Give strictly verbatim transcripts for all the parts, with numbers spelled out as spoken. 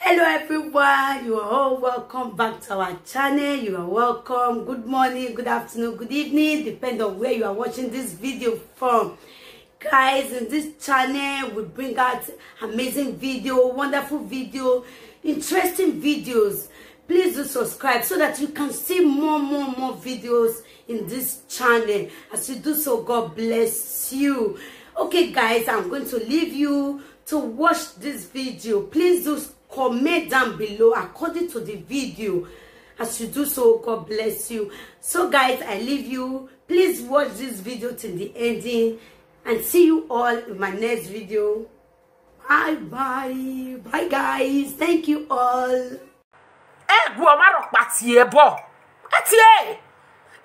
Hello everyone, you are all welcome back to our channel. You are welcome. Good morning, good afternoon, good evening, depend on where you are watching this video from. Guys, in this channel, we bring out amazing video, wonderful video, interesting videos. Please do subscribe so that you can see more, more, more videos in this channel. As you do so, God bless you. Okay, guys, I'm going to leave you to watch this video. Please do comment down below according to the video. As you do so, God bless you. So, guys, I leave you. Please watch this video till the ending, and see you all in my next video. Bye bye. Bye, guys. Thank you all. Ẹguọ ma rhọkpa tie ẹbọ. Ẹ tie.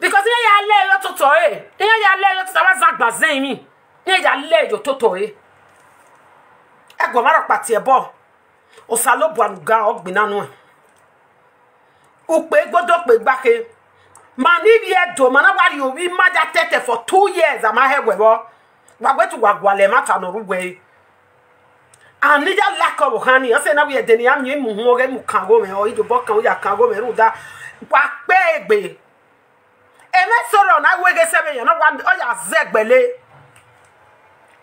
Because iran ya lẹ ye ototọ ẹre. Iran ya lẹ ye ototọ, avbe azan gba zẹ emwi. Iran ya lẹ ye ototọ ẹre. Ẹguọ ma rhọkpa tie ẹbọ. Osanobua ne u ga ọ gbinna nuẹn. Ukpe gbodo kpe gbakhe. Ma ne ivbi Ẹdo, ma na wa rhie ovbi ima ya tẹtẹ for two years, a ma hẹ wẹ vbọ. Wa wẹ te uwa gualọ ẹmwata ne ọ rre uwẹ re. Anẹ I ya like ọvbokhan ni, ọ sẹ ne a wẹ ẹdẹ ne I ya miẹn imu uhunmwu ọghe imu kan gho mwẹ, ọ i dobọ kan, u ya kan gho mwẹ rhunmwuda wa kpe egbe. Ẹmwẹ sorọ ne a wẹ ghe sẹ vbe yan na wa, ọ ya zẹ gbẹle.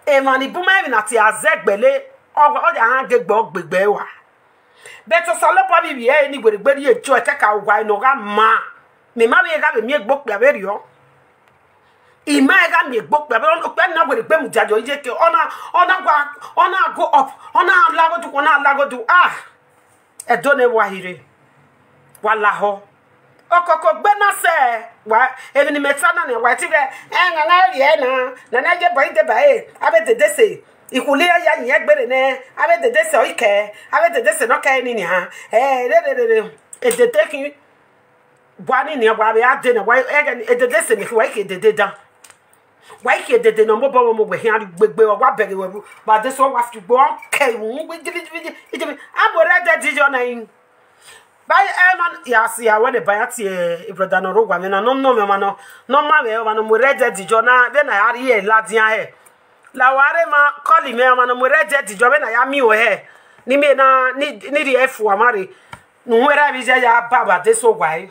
Emwa ni bu ma emwi na tie a zẹ gbẹle, ọ ya ghan ghe gbe ọ gbe gbe rua. Bẹtẹ Osanobua vbe ivbi ẹre ni werriegbe rhie joy kẹka owa ne ọ gha ma. Mẹ ma vbe gha vbe miẹn egbe okpia vberriọ. I ma gha miẹn egbe okpia vbe okpia na werriegbe mudia yọ iye ke, ọ na, ọ na wa, ọ na go up, ọ na laghodu, ọ na laghodu. Ah, Ẹdo ne wa hire, wa lahọ. Okoko gbe na sẹ, wa, emwi ne imẹ ta na nian, wa ti vbe, ẹ, nana rhie na, nana ye bọ i deba ẹre, avbe dede sẹ, ikhuli ya yin ẹgbere nẹ, avbe dede sẹ ọ i kẹ, avbe dede sẹ ne ọ kẹ ni nian, ẹ, re, re, re, re, edede khin, wa ni nian, wa vbe a de na, wa, ẹghẹ ni, edede sẹ ne khin, wa i khin edede dan. Wa i khin edede ne ọ mobọ vbe ọmọ wẹ khian rhie ugbegbe, ọ wa bẹghe wẹ vbe adesẹ, ọ wa fi ugbo, ọ kẹ iwu, iwu, ijibi, ijibi, ijibi, a mu ẹre dẹ di yọ na yin. Ba ẹmwẹ ya si a wẹ ne ba ya tie brother ne ọ rre owa mwẹ na, ne ọ nọ mwẹ ọmwa nọ, ne ọ ma mwẹ ọmwa ne ọ mu ẹre dẹ di yọ na, vbene a ya rhie ladian hẹ. La wa rre ma call mwẹ ọmwa ne ọ mu ẹre dẹ di yọ vbene a ya miẹn ọe hẹ, ne I miẹn na, ni, ni rhie fua mwa rre, ne uhunmwu erha vbe iye ya ba vbe adesẹ owa ẹre.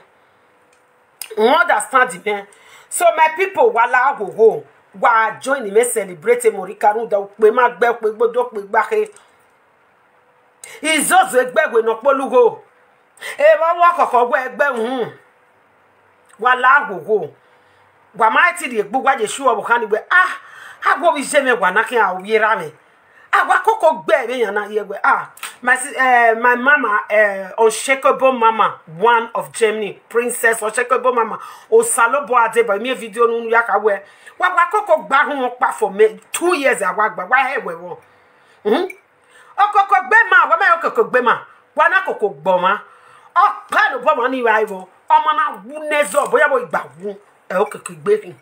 U understand mwẹ? So my people, wa la ghogho, wa join mwẹ celebrate Monica rhunmwuda ukpe ma gbe, ukpe gbodo, ukpe gbakhe. Izozo egbe wẹ ne ọ kpolugho. Evba ọvbokhan khọkhọ wẹ egbe uhunmwu. Wa la ghogho. Wa ma ti rhie egbe uwa ye sure ọvbokhan ni wẹ, ah, a wẹ ovbi iye mwẹ wa na khian ovbi erha mwẹ. A wa koko gbe vbe iran na ye wẹ, ah, my si-, eh, my mama, eh, unshakable mama, one of Germany, Princess Unshakable Mama, Osanobua Adeba, miẹn video ne unu ya kha wẹ, wa wa koko gba rhunmwu ọkpa for me, two years a wa gba, wa hẹ wẹ vbọ. Mhm. Okoko gbe ma, wa ma okoko gbe ma, wa na koko gbe ọmwa. Ọkpa ne obọ ọmwa ni vba vbọ, ọmọ na wu ne zọ, bọyọ vbe igba wu, ẹ okoko gbe khin.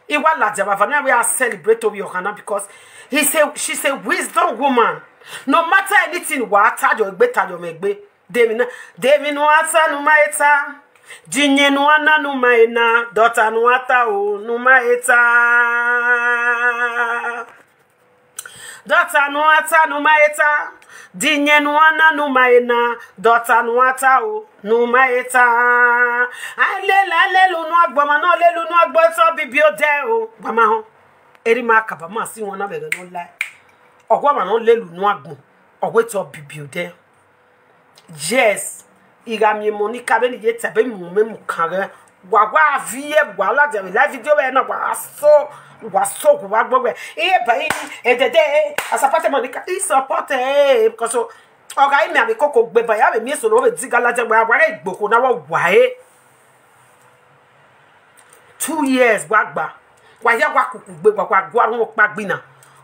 I wa ladian vbe eva na, we are celebrate Ovbi Ọkhan na because he's a, she's a wisdom woman. No matter anything, wa ta yọ egbe, ta yọ mwẹ egbe. De emwi na, de emwi ne uwa ta ne u ma he ta, de iyẹn ne uwa na ne u ma he na, de ọta ne uwa ta o, ne u ma he ta. De ọta ne uwa ta ne u ma he ta, de iyẹn ne uwa na ne u ma he na, de ọta ne uwa ta o, ne u ma he ta. A lele, a lele unu agbọn, ọmwa ne ọ lele unu agbọn, etọ bibi odẹ o. Wa ma họn. Erha ima kaba ma si wọn na vbe ẹghẹ ne ọ la. Ọ wẹ ọmwa ne ọ lele unu agbọn, ọ wẹ etọ bibi odẹ. Yes, I gha miẹn Monica vbene I ye ta, vbe mu mwẹ mu kan ghẹ. Wa wa viẹ, wa ladian vbe live video vbe na, wa so, wa so gu wa gbogbo. Iye ba i, edede, I support Monica, I support her, because ọ gha i miẹn avbe koko gbe ba, ya vbe miẹn eso ne ọ vbe diga ladian, wa wa ghe igbokho na wa wa e. Two years wa gba, wa ya wa kuku gbe, wa wa gua rhunmwu ọkpa gbinna,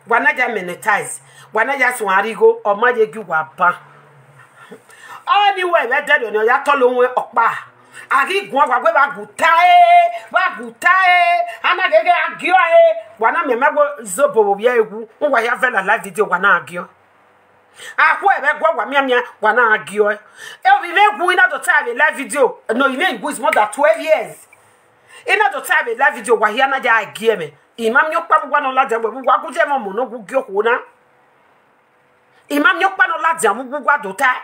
wa na ya monetize, wa na ya suẹn arigho, ọ ma ye gie uwa ban. Ọni wẹ vbe ẹdẹrriọ ne ọ ya tọlọ owẹn ọkpa, a ghi guan wa wẹ vbe a gu ta e, vbe a gu ta e, a na gheghe a giọ e, wa na miẹn ma wẹ zobo vbe ovbi ẹre wu, wa ya vẹ la live video, wa na giọ. A khu ẹmwẹ guan, wa mianmian, wa na giọ e. E ovbi mwẹ wu I na do ta vbe live video, no, I mwẹ wu is more than twelve years. I na do ta vbe live video, wa hia na ya gie mwẹ. I ma miẹn ọkpa vbe uwa ne ọ ladian wẹ vbe uwa gu ye mwẹ ọmọ ne ọ wu gie okhuo na. I ma miẹn ọkpa ne ọ ladian vbe uwu uwa do tae.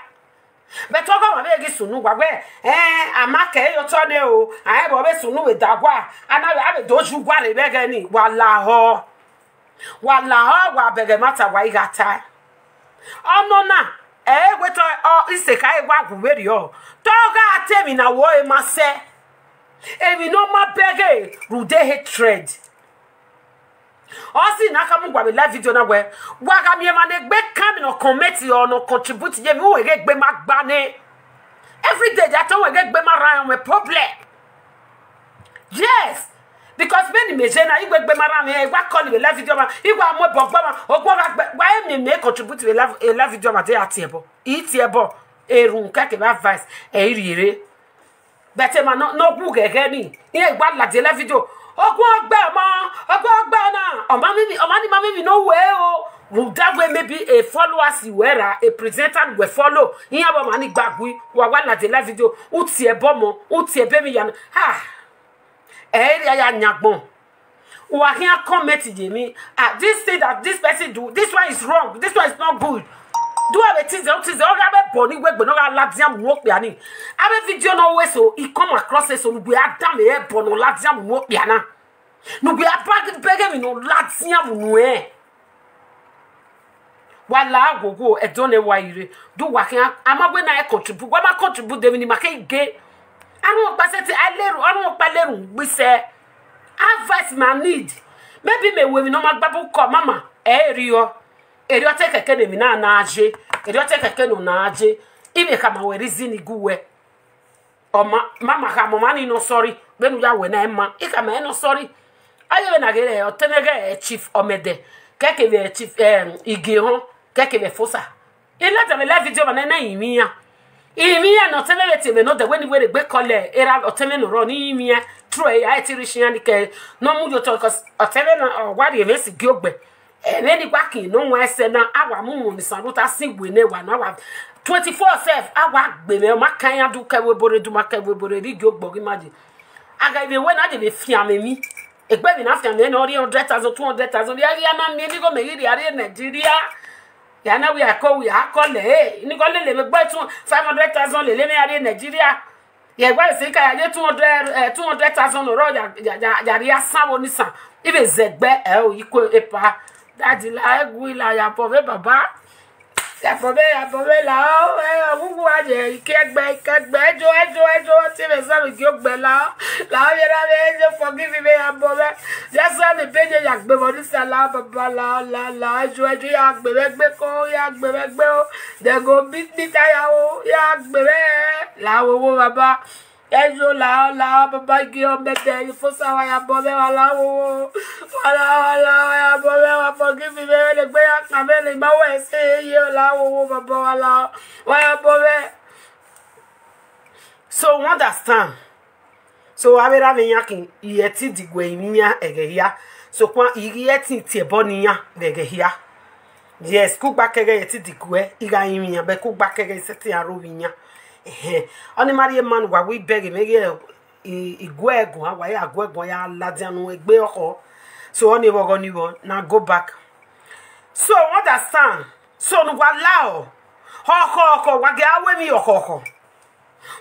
But ọghe ọmwa vbe ghi sunu uwa wẹẹ, ẹn, a ma kẹ ẹre ye otọ nẹ o, a rẹn vbe ọ vbe sunu vbe da uwa, a na vbe, a vbe do yu uwa rre vbe ẹghẹ nii, wa lahọ. Wa lahọ, wa bẹghe ẹmwata, wa i gha tae. Ọnọna, ẹ i wẹ te ọ, isekha ẹre wa wu vberriọ, te ọ gha ta emwi ne a ru ẹre ma sẹ. Emwi ne ọ ma bẹghe rhunmwuda hatred. Ọ si ne a khama uwa vbe live video na wẹẹ, wa gha miẹn emwa ne egbe kan emwi ne ọ comment ọ, ne ọ contribute ye emwi, uwẹ ghe egbe ma gba nẹ. Every day, ya te uwẹ ghe egbe ma rran mwẹ problem. Yes, because vbene imẹ ye na, I wẹ egbe ma rran mwẹ, I wa call vbe live video ọmwa, I wa mu ẹbọ gbe ọmwa, ọguọmwa gha gbe, wa i miẹn mẹ contribute vbe live, live video ọmwa, de a tie ẹbọ, I tie ẹbọ, erhunmwu kẹkẹ vbe advice, ẹ i rhie rre. But emwa ne ọ wu ghẹghẹ nii, iran wa ladian live video. Ọguọmwa gbe ọmọ, ọguọmwa gbe ọna, ọmwa ni, ọmwa ni ma miẹn emwi ne ọ ru ẹre o. Rhunmwuda wẹẹ maybe followers wẹ ra, presenter wẹ follow, iran vbe ọmwa ni gba gui, wa wa ladian live video, u tie ẹbọ ọmọ, u tie ẹbọ emwi ya na. Ha! Ẹ i rhie ya yan agbọn. Wa khian comment ye emwi, ah, this thing that this person do, this one is wrong, this one is not good. Do have a thing, thing, ọ gha vbe bọ ne I wegbe ne ọ gha ladian mu okpia ni. Avbe video ne ọ ru eso, I come across eso ne uwẹ a danmwehọ ẹbọ ne ọ ladian mu okpia na. Ne uwẹ a ba bẹghe emwi ne ọ ladian mu nuẹn. Wa la wowo, ẹdẹ ọnii wa i rre. Do wa khian, a ma wẹ na ẹ contribute, wa ma contribute de emwi ne ima ke ge. Arhuọnkpa sẹtin, a leru, arhuọnkpa leru gbe sẹ. Advice ma need. Maybe mẹ ru emwi ne ọ ma gba bu kọ mama, ẹ i rriọ. Erriọ te kẹkẹ ne emwi na na ye. Erriọ te kẹkẹ ne ọ na ye. I vbe khama wẹ reason I gu wẹ. Ọ ma, mama khama ọmwa ni nọ sorry, vbene u ya wẹ na, ẹ ma, I khama ẹre nọ sorry. Ọ ye vbene a ghe re, ọtẹn mwẹ ghẹ Chief Ọmẹdẹ, kẹkevbe Chief, em, Igiehọn, kẹkevbe Efosa. I ladian vbe live video ọmwa nẹ, ne I rinmwian. I rinmwian ne ọtẹn mwẹ vbe tie mwẹ ne odẹ wẹ ne I wẹ rre egbe call erha ọtẹn mwẹ ne ọ rrọọ, ne I rinmwian. True, a i te rhie iran ni kẹ ne ọ mu ye otọ, 'cause ọtẹn mwẹ na, ọ wa rhie mwẹ si gie ogbẹn. Ẹmwẹ ni wa kin ne ọ wan ẹsẹ na, a wa mu wọn ne isan rhota sin we ne wa na wa twenty-four self, a wa gbe mwẹ, ọ ma kan iran du kẹ vbe ebo rre, du ma kẹ vbe ebo rre, rhie gie ogbẹn ghi ma ye. A gha vbe wẹ na, a ye vbe fian mwẹ emwi. Egbe emwi na fian mwẹ ne ọ rhie hundred thousand, two hundred thousand, vbe a ghi a na miẹn nigho mẹ ghi rhie a rrie Nigeria. Ya na wẹ a ko, wẹ a ko lẹ, eh, nigho lele mwẹ gbe two, five hundred thousand lele mwẹ a rrie Nigeria. Ye ẹguae sẹ I ka ya ye two hundred, eh, two hundred thousand ọrọ ya, ya, ya, ya rhie asan vbe onisan. I vbe zẹ ẹgbẹ, ẹ o, I ku epa. Daddy la, ẹ gu la, ya bọ vbe baba. Ya bọ vbe, ya bọ vbe la, ọ, ẹ, ọghugu a ye, ikẹgbẹ, ikẹgbẹ, ẹjo, ẹjo, ẹjo, te vbe zẹ vbe gie ogbẹn la, ọ. La, ọ, vbe ra vbe, ẹjo, forgive me, ya bọ vbe. Jesu, ni be ye ya gbe vbe onisan la, baba la, la, la, ẹjo, ẹjo, ya gbe vbe gbe ko, ya gbe vbe gbe o. They go beat me tire o, ya gbe vbe, la, wo, wo, baba. Ẹjo la, la, baba, Igiehọn, Ọmẹdẹ, Efosa, wa ya bọ mwẹ, wa la wowo. Wa la, wa la, wa ya bọ mwẹ, wa forgive me, ne egbe ya kan mwẹ, ne I ma wẹ ẹse ye, la wowo, baba, wa la, wa ya bọ mwẹ. So, you understand? So, avbe erha mwẹ iran khin, I i ẹtin diguẹ rinmwian ẹghẹ hia. Sokpan, I i ghi ẹtin tie ẹbọ ne iran vbe ẹghẹ hia. Yes, kugba kẹghẹ I i ẹtin diguẹ, I gha rinmwian, but kugba kẹghẹ I sẹtin aro vbe iran. Ẹhẹn. Ọni ma rhie ma ne uwa wẹ I bẹghe mwẹ ghe I, I guẹ guan, wa ya guẹ guan ya ladian nu egbe ọkhọ. So, ọni vbe ọghọ ni vbọ, na go back. So, you understand? So, ne uwa la ọ, khọkhọ khọ, wa gie a ru emwi khọkhọ khọ.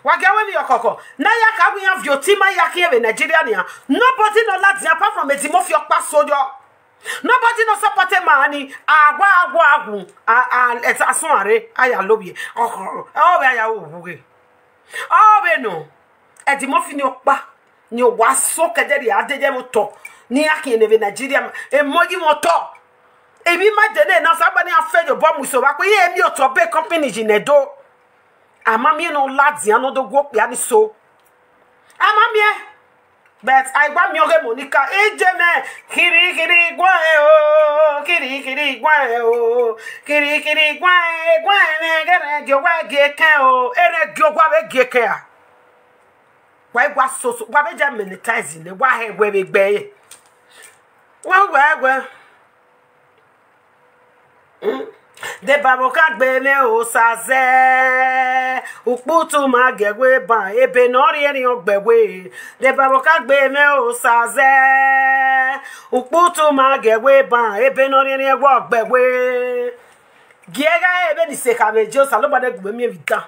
Wa gie a ru emwi khọkhọ khọ. Ne a ya ka wẹ iran viọ oti ma ya khian vbe Nigeria nian. Nobody nọ ladian apart from Edimofi ọkpa so yọ. Nobody nọ support ma ni, a wa, a wa wu, a, a, a, a suẹn rre, a ya lovbiẹ. Ọ, ọ, ọ vbe a ya wu ghe. Ọ vbe nọ, Edimofi ni ọkpa, ni ọ wa so kẹdẹ rhie a de ye vbe otọ, ne iran khian ne vbe Nigeria, emọ yi mwẹ otọ. Emwi ma de ne na, Osanobua ne iran fe ye obọ mu iso vbe akpo, iran emiotọ be company yi nẹ do. A ma miẹn ne ọ ladian ne ọ do gu okpia ni so. A ma miẹn. But a i wa miẹn ọghe Monica, iye mwẹ, khiri khiri guan o, khiri khiri guan o, khiri khiri guan, guan mwẹ, ghe rẹn gie owa gie ekẹn o, erẹn gie owa vbe gie ekẹn a. Wa i wa soso, wa vbe ya monetize nẹ, wa hẹ wẹ vbe gbe ẹre. Wa wẹ wẹ. Deba vbe ọkagbe mwẹ Osa zẹ, ukputu ma gie ẹwe ban, ebe ne ọ rhiẹnrhiẹn ọ gbe ẹwe. Deba vbe ọkagbe mwẹ Osa zẹ, ukputu ma gie ẹwe ban, ebe ne ọ rhiẹnrhiẹn ẹwe ọ gbe ẹwe. Gie gha re vbene isekhavbe je, Osanobua ne gu mwẹ miẹn vbe idan.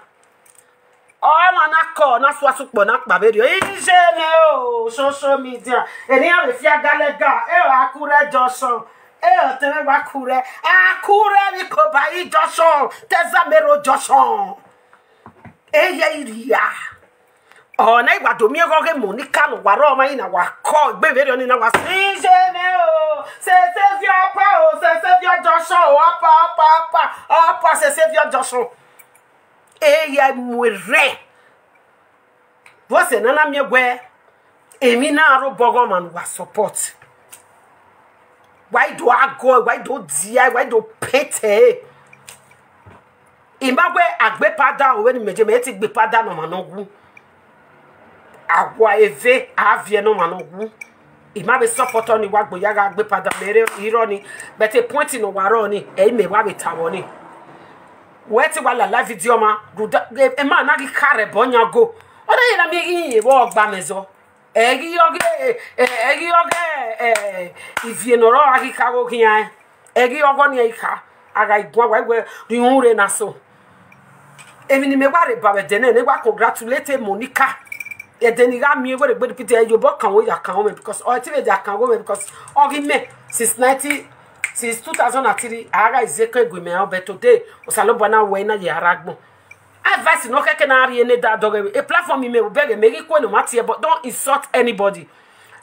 Ọmwa na kọ, na sua sukpọ, na kpa vberriọ. Iye mwẹ o, social media. Eni a vbe fia ga lẹga, e o Akure Junction. E o tẹmwẹ wa Akure. Akure vbe Ikoba yi Junction. Tẹzamero Junction. Eye iria. Ọ na i wa do miẹn ghe ọghe Monica ne uwa rre ọmwa yi na, wa kọ egbe vberriọ ni na, wa sẹ iye mwẹ o, sese viọ ọpa o, sese viọ Junction o, ọpa, ọpa, ọpa, ọpa, sese viọ Junction. Eya mu erhẹn. Vbọzẹ ne a na miẹn wẹẹ emwi na rre obọ ọghe ọmwa ne uwa support. Wa i do gha gọe, wa i do dia, wa i do pẹtẹ ẹre. I ma wẹẹ a gbe pada o, vbene imẹ je, mẹ te gbe pada ne ọmwa ne ọ wu. A wa eve, a viẹ ne ọmwa ne ọ wu. I ma vbe support ọni, wa gbe ya gha gbe pada, mẹ rre irọ ni, but point ne uwa rrọọ ni, ẹ i mẹ wa vbe ta vbọ ni. Wẹ te wa la live video ma, rhunmwuda, e, emwa na ghi kha rre ẹbọ yan go. Ọ na ye na miẹn ghi yin vbe ọgba mẹ zọ. Ẹ ghi ọghe, ẹ, ẹ ghi ọghe, ẹ, ivie ne ọ rrọọ a ghi kha gho khian, ẹ ghi ọghọ ni ẹ i kha, a gha i guan wa wẹ rhunmwuda na so. Emwi ne imẹ wa rre ba vbe ẹdẹ nẹ, ne wa congratulate Monica. Ẹdẹ ne I gha miẹn wẹrẹ gbe repeat, ẹ, iyobọ kan wẹ ya kan mwẹ, because ọ te vbe ya kan mwẹ, because ọ ghi mẹ since nineteen, since two thousand and three, a gha izeke gu mẹ, but today, Osanobua na wẹ na ye ara agbọn. Advice ne ọ khẹke na rhie ne da dọghe a platform mẹ, u bẹghe mẹ ghi kue ne ọ ma tie, but don't insult anybody.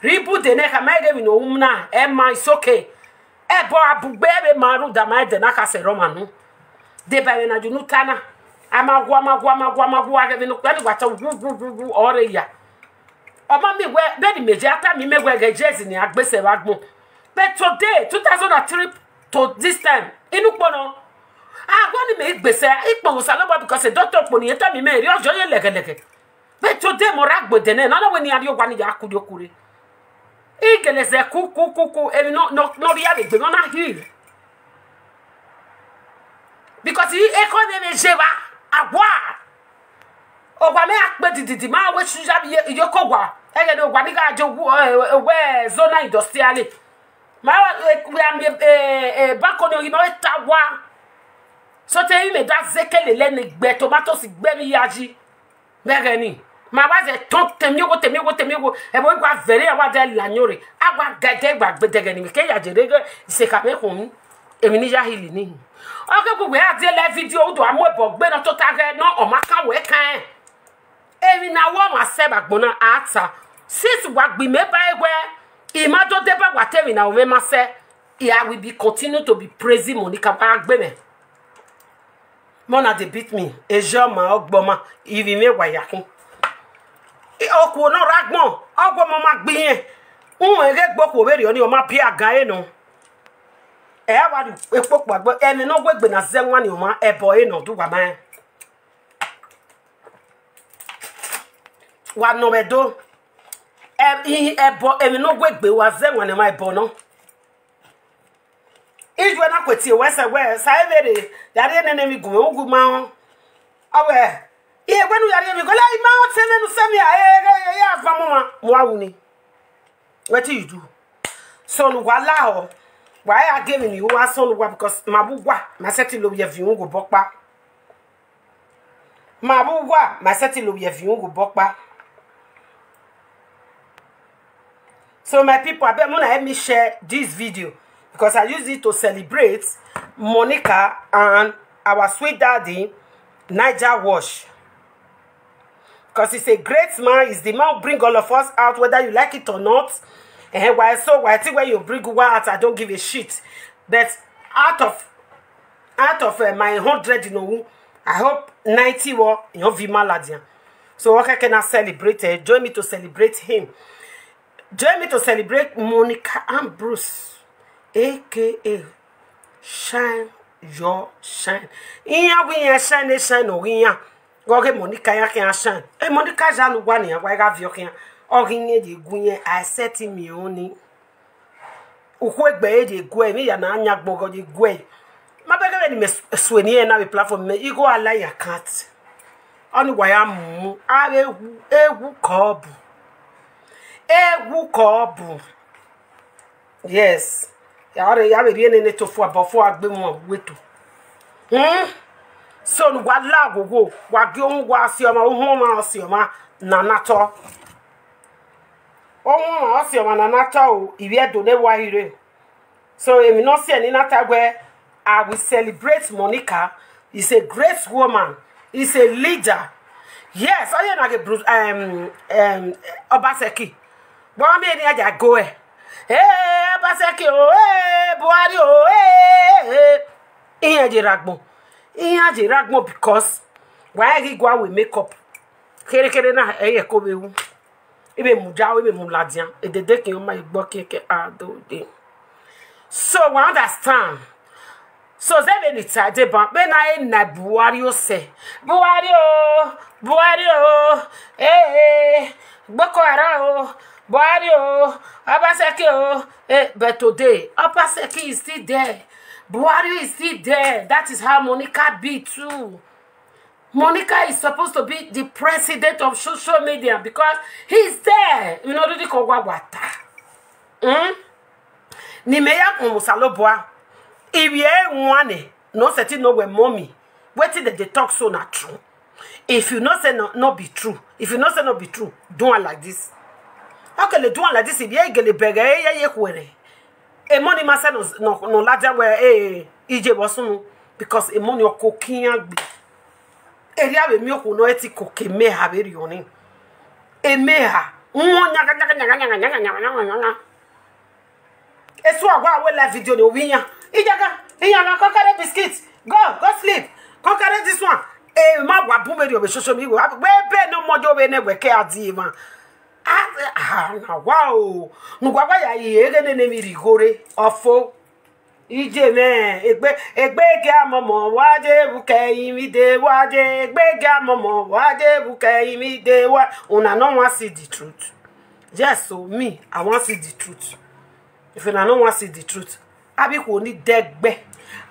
Rhie ibude nẹ, khama ẹghẹ emwi ne u ru na, ẹ ma, it's okay. Ẹbọ a bugbe vbe ma rhunmwuda ma ẹdẹ na khasẹ rre ọmwa nu. Deba ẹmwẹ ne a ye unu ta na. A ma wu, a ma wu, a ma wu, a ma wu, a ghẹ vbe ne okpia ni wa ta wu, wu, wu, wu, ọ rre ya. Ọ ma miẹn wẹ, vbene imẹ je a ta miẹn imẹ wẹ ghẹ jezi ne a gbe sẹ vbe agbọn. But today, two thousand and three to this time, inu ukpo nọ, a wẹ ne imẹ i gbe sẹ, I kpọnmwẹ Osanobua because doctor okpo ne irẹn tama imẹ, erriọ ọ ye lẹghẹlẹghẹ. But today, mẹ ọ rre agbọn ẹdẹ nẹ, ne a na wẹ ne iran rhie owa ni ya kurriokure. I gele zẹ ku, ku, ku, ku, emwi nọ, nọ, ne ọ rhie vbe egbe mwẹ, ọ na heal. Because I, ekhọe mwẹ vbe ye evba, a wa. Owa mwẹ a kpe dididi, ma wẹ su ya vbe iye, iye oko owa. Ẹghẹ ne owa ni gha je owu, ẹ, ẹ, wẹ zona industrial. Ma wẹ, wẹ a miẹn, ẹ, ẹ, balcony ọghe ma wẹ ta wa. Sọtẹ, imẹ da zẹ kele lẹ ne gbe tomatoes gbe emwi ya yi. Vbe ẹghẹ ni, ma wa zẹ tọn tẹn miẹn ogho, tẹn miẹn ogho, tẹn miẹn ogho. Ẹvbo igua vẹrẹ a wa da la ayọn rre, a wa ga ẹdẹ gba gbe dẹghẹ ni, mẹ ke ya je rre isekha mwẹ khun, emwi ne I ya heal ni. Ọ ghe gu wẹ a die live video, u do a mu ẹbọ gbe ne ọ tota ghẹ nọ, ọ ma kan wẹ kan ẹn. Emwi ne a wẹ ọmwa sẹ vbe agbọn na, a ta. Since wa gbe imẹ ba ẹre wẹ, I ma do deba wa te emwi ne a ru mwẹ ma sẹ, I will be continue to be praising Monica, wa gbe mwẹ. Mona dey beat me, ejọ ma, ọgbọ ma, ivbi mwẹ wa ya khin. Okuo ne ọ rre agbọn, ọ gu ọmọ ma gbe irẹn. Uhunmwu ghe gbe okuo vberriọ ni, ọ ma biẹ agan ẹre nọ. Ẹ wa ru ekpokpo agbọn, ẹmwẹ ne ọ wegbe na zẹ wan ni ọmwa, ẹbọ ẹre nọ, ọ do wa ma rẹn. Wa nọ mwẹ do. Ẹ, i, ẹbọ, emwi ne ọ wegbe wa zẹ wan ni ọmwa, ẹbọ nọ. Ijuẹ na kue tie wẹ sẹ wẹ, sa vberriọ, ya rhie nene emwi gu mwẹ, u gu ma rẹn. Ọ wẹ, I wẹ ne u ya rhie emwi gu, la I ma rẹn ọtẹn mwẹ ne u sẹ mwẹ, a, e, e, e, e, a van mu ma, mu a wu ni. Wetin you do? So ne uwa la ọ, wa ya gie emwi ne I ru uwa, so ne uwa, because ma vbe uwa, ma sẹtin lovbiẹ viọ uhunmwu obọ ọkpa. Ma vbe uwa, ma sẹtin lovbiẹ viọ uhunmwu obọ ọkpa. So my people, abeg, una help me share this video because I use it to celebrate Monica and our sweet daddy, Niger Wash. Because he's a great man, he's the man who bring all of us out, whether you like it or not. And why so, why till when you bring one out, I don't give a shit. But out of, out of, uh, my hundred, you know, I hope ninety were, you know, Vima Ladian. So, okay, can I celebrate? Uh, join me to celebrate him. Join me to celebrate Monica Ambrose, A K A Shine Your Shine. Iran wẹ iran shine, shine ọ ghi iran. Ghe ọghe Monica iran khian shine. E Monica ya ne uwa nian, wa gha viọ khian. Ọ ghi iran ye gu iran, a sẹtin miẹn ọni. Ukhu egbe ẹre ye guẹ, emwi ya na yan gbọghọ ye guẹ. Ma bẹghe vbene imẹ sue ni ẹna vbe platform mẹ, igho a la ya cut. Ọni wa ya mu, a vbe wu, ewu kọbọ. Ewu kọbọ. Yes. Ya ọre, ya vbe rhie nene to fua, bọ fua gbe mu weto. Hmm? So ne uwa la oghogho, wa gie ohun uwa si ọmwa, ohun ọmwa ọ si ọmwa ne a na tọ. Ohun ọmwa ọ si ọmwa ne a na tọ o, ivbi Ẹdo ne wa rre. So emwi ne ọ si ẹre ne I na ta wẹẹ, I will celebrate Monica. Is a great woman. Is a leader. Yes, ọ ye na ghe Bru-, um, um, Obaseki. Vbe ọ miẹn ne iran ya go ẹre? Hey, Obaseki o, hey, Buhari o, hey, hey. Iran ye rre agbọn. Iran ye rre agbọn because wa rẹn ghi gua wẹ make up. Kherhe kherhe na, ẹ i re ẹko vbe ru. I vbe mudia, I vbe mu ladian. Edede khian ma egbe ọkiẹn ke a do de. So, wa understand. So, zẹ vbene I ta deba, vbene a i na Buhari osẹ. Buhari o, Buhari o, eh, eh, Boko Haram o, Buhari o, Obaseki o, eh, but today, Obaseki is still there. Buhari is still there. That is how Monica be too. Monica is supposed to be the president of social media because he's there. You know, really call what water. Hmm? Ni me ya kun Osanobua. If you ain't want it, no certain no we mommy. Wetin dem dey talk so na true. If you know say no, no be true. If you know say no be true, do am like this. Okay, do am like this. If you ain't gele bẹghe, eh, ye ye khuẹrẹ. Emọ ni ma sẹ nọ, nọ, nọ ladian wẹ, eh, iye vbe ọ sunu, because emọ ni ọ ko kian gbe. Erriọ vbe miẹn okhuo ne ọ ti ko ke emeha vberriọ ni. Emeha, wọn nyaga, nyaga, nyaga. Esu a wa wẹ live video ni ovbi iran. Iyaga, iyaga, come carry biscuit. Go, go sleep. Come carry this one. E ma wa bu vberriọ vbe social media. Wẹ be ne ọmọ yo vbe ne wẹ ke a di emwa. A, a, na wa o. Ne uwa wa ya ye eghene ne emwi rre igho rre, ọ fo. Iye mwẹ, egbe, egbe gie amọmọ, wa je vbu kẹ ẹrinmwi de, wa je, egbe gie amọmọ, wa je vbu kẹ ẹrinmwi de, wa. Una no wan see the truth. Yes o, me, I wan see the truth. If una no wan see the truth, avbe ikhuo ni dẹgbẹ,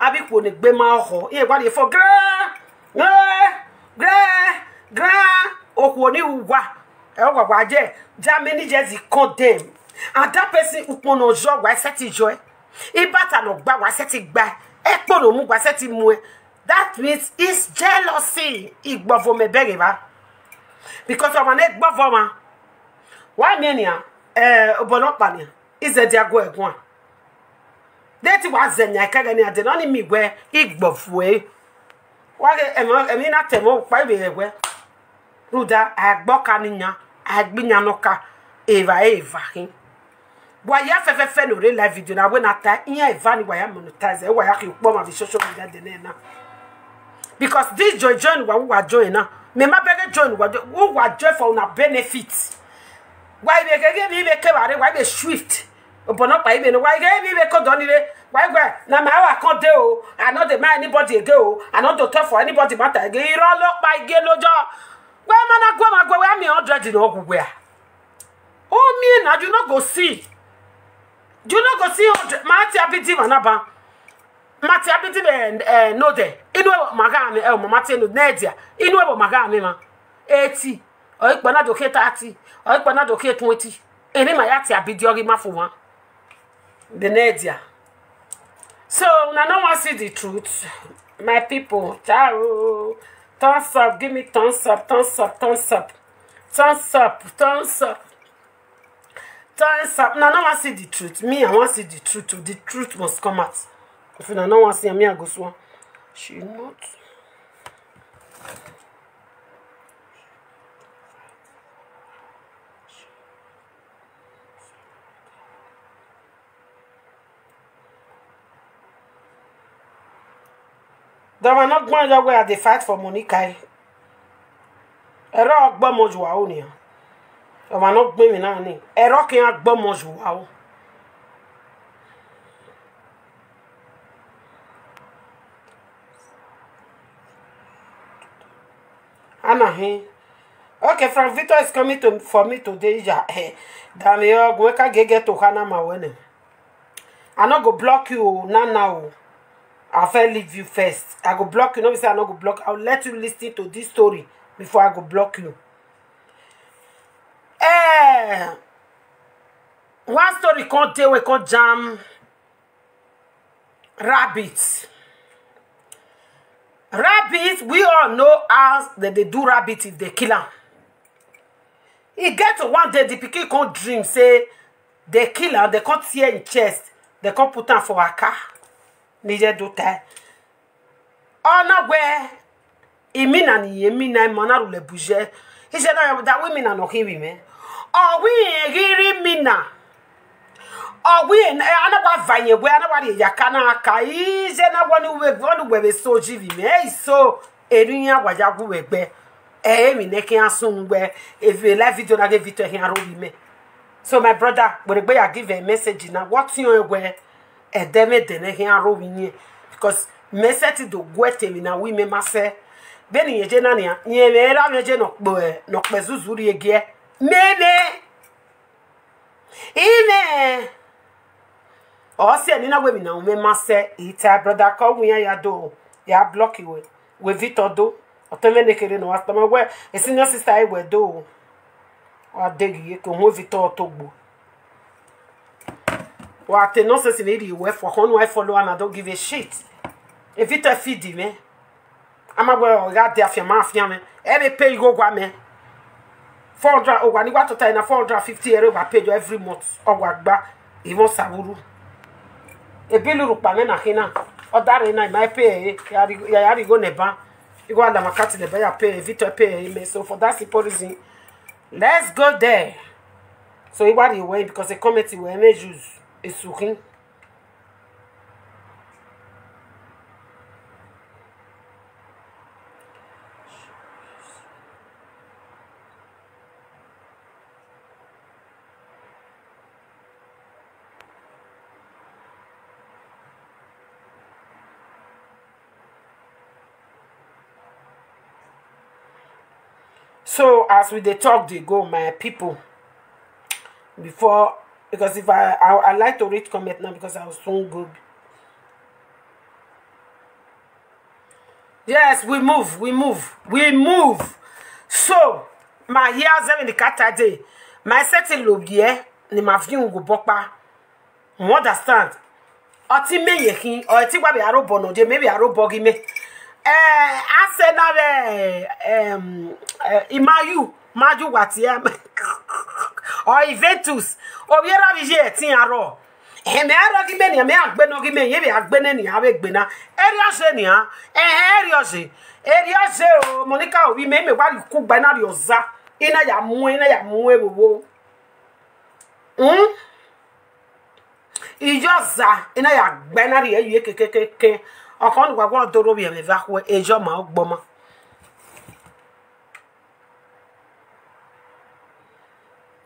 avbe ikhuo ne egbe ma họ, iran wa rhie fo, gra, gra, gra, gra, okhuo ni uwa, ẹ wa wa ye, Germany jersey condemn. And that person ukpọn ne ọ yọ, wa sẹtin yọ ẹ. Ibata ne ọ gba, wa sẹtin gba ẹ. Ẹkpo ne ọ mu, wa sẹtin mu ẹ. That means it's jealousy. Igbọvo mẹ bẹghe evba. Because ọmwa ne gbọvo ọmwa, wa miẹn nian, eh, obọ nọkpa nian, izẹdẹ a gu ẹre guan. De te wa zẹ yan ẹkẹghẹ ne iran dee, nọ ni miẹn wẹ igbọvo ẹre. Wa ghe ẹmwẹ, ẹmwẹ na tẹ ẹmwẹ ọkpa ivbe ẹwẹ. Rhunmwuda, a gbe ọka ne iyan, a gbe iyan ne ọka, evba, evba khin. Wa ya fẹfẹfẹ ne ọ rre live video na, wẹ na ta iran eva ni wa ya monetize, wa ya khian ukpọn ọmwa vbe social media de nẹ na. Because this join, join wa, wa join na. Mẹ ma bẹghe join wa, wa join for una benefit. Wa ivbe gheghe emwi vbe kevbe rre, wa ivbe swift. Obọ nọkpa ivbe ne wa gheghe emwi vbe kodọ ni rre, wa iwẹ, na ma wa kọn de o, I no dey mind anybody again o, I no dey talk for anybody matter again. Irọ lọkpa igie lojọ. Wẹ ma na gu ọmwa gue, wẹ a miẹn hundred ne ọ gu wẹ a. Ọ miẹn na, you no go see. You no go see hundred. Ma tie abidi mwa na ba. Ma tie abidi mẹ, eh, no de. Inu ẹvbo ma gha mẹ, eh, ma tie no, ne dia. Inu ẹvbo ma gha mẹ ma. Eighty. Ọ ikpọ na do khian thirty. Ọ ikpọ na do khian twenty. Emwi ma ya tie abidi ọ ghi ma fo wan. The ne dia. So, una no wan see the truth, my people. Ciao. Thumbs up, give me thumbs up, thumbs up, thumbs up. Thumbs up, thumbs up. Thumbs up. Una no wan see the truth. Me, I wan see the truth o. The truth must come out. If una no wan see am, me, I go swan. She not. Dọmwa ne ọ gbẹn yọ wẹ a dey fight for Monica. Ẹre ọ gbe ọmọ ye uwa ro nian. Ọmwa ne ọ gbẹn emwi na ni, ẹre ọ khian gbe ọmọ ye uwa ro. Ana hin. Okay, Frank Victor is coming to, for me today. Ya, eh, dame ọgwẹ ka gege to kha na ma wẹ nẹ. I no go block you o, na na o. I first leave you first. I go block you. No be say I no go block. I will let you listen to this story before I go block you. Eh, one story come dey wey come jam rabbit. Rabbit, we all know how they dey do rabbit if they kill am. E get to one day the pikin come dream say they kill am, they come tear im chest, they come put am for aka. Ne iye do tae. Ọ na wẹ, imina ne irẹn mina, ima na rhulẹ bu iye. Iye na da wẹ imina ne ọ khin vbe imẹ. Ọ wẹ irẹn ghi rre imina. Ọ wẹ irẹn, a na wa va irẹn wẹ, a na wa rhie ya aka na ka. Iye na wẹ ọni uwẹ, ọni uwẹ vbe so ji vbe imẹ. Ẹ i so, erriọ iran wa ya gu wẹ gbe. Ẹ i emwi ne khian sunu wẹ, eve live video na ghe Victor khian rre ovbi mẹ. So my brother, wẹ rhie egbe ya give a message na. Wẹ tiọn wẹ, ẹdẹ mwẹ ẹdẹ ne khian rre ovbi iyẹn, because mẹ sẹtin do gu ẹtin emwi na wẹ imẹ ma sẹ. Vbene irẹn ye na nian, rẹn mwẹ ra mwẹ ye ne ọ kpe, ne ọ kpe zuzu rhie giẹ. Mẹ mwẹ, imẹ. Ọ si ẹre ne I na wẹ emwi na wẹ imẹ ma sẹ, I ta brother, ke ọ wẹ iran ya do, ya block wẹ, wẹ Victor do. Ọtẹn mwẹ ne kherhe ne ọ wa tama wẹ, e senior sister ẹre wẹ do. Wa deghẹ iyeke uhunmwu Victor togbo. Wa te nonsense ne I rhie wẹ fo, ọkhọn ne uwa follow am, I don't give a shit. E Victor feed mwẹ. A ma wẹ ọ gha de afianma afianmwẹ. Ẹ vbe pay igho owa mẹ. Four hundred, owa ni wa tota na, four hundred fifty ẹre wa pay every month. Ọ wa gba, even savuru. E bill rhukpa mwẹ na khin na. Ọ da rre na, I ma pay ẹre, ya rri, ya, ya rri igho nẹ ba. Igho a la ma cut nẹ ba, ya pay, Victor pay ẹre mẹ. So for that simple reason, let's go there. So I wa rhie wẹ, because e comment wẹ mwẹ use esu khin. So as we dey talk dey go, my people, before, because if I, I, I like to read comment now because I will soon go. Yes, we move, we move, we move. So, ma hia zẹ vbene I ka ta dee, ma i sẹtin lovbiẹ ne ima viọ uhunmwu obọ ọkpa. You understand? Ọtẹn mwẹ ye khin, ọ te wa vbe arobọ nọ, je mẹ vbe arobọ ghi mẹ. Eh, Arsenal vbe, em, eh, Man U, Man U wa tie, ọ Juventus, ovbi erha vbe iye ẹtin arrọọ. Ẹhẹn, mẹ a rrọọ ghi mẹ nian, mẹ a gbe nọ ghi mẹ, irẹn vbe a gbe nẹ nian, avbe egbe na. Erriọ ọse nian, ẹhẹn, erriọ ọse, erriọ ọse o, Monica ovbi mẹ, mẹ wa rhie ukugba, I na rhie ọza, I na ya mu, I na ya mu ẹvbo vbo. Hmm? Iyọza, I na ya gba, I na rhie ye kekekeke. Ọkhọ ne uwa wẹ ọ do rre ovbi ẹmwẹ evba khuẹ, eyọ ma ọgbọ ma.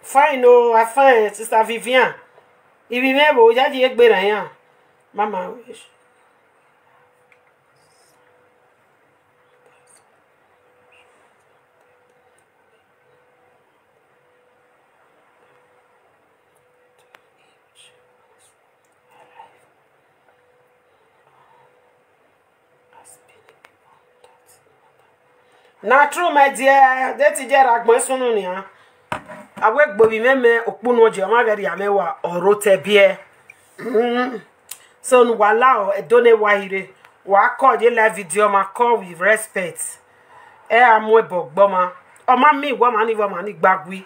Fine o, I fine, Sister Vivian. Ivbi mwẹ vbo, yayi egbe ra iran. Mama, Na true, my dear, de te iye ra agbọn sunu nian. A wẹ egbe ovbi mwẹ, mẹ okpunu ọje, ọ ma ghẹ rhie mwẹ wa, ọ rre otọ biẹ. Mm. So ne uwa la ọ, Ẹdo ne wa hire, wa call ye live video, ma call with respect. Ẹ a mu ẹbọ gbe ọmwa. Ọ ma miẹn wẹ ọmwa ni, wẹ ọmwa ni gba gui.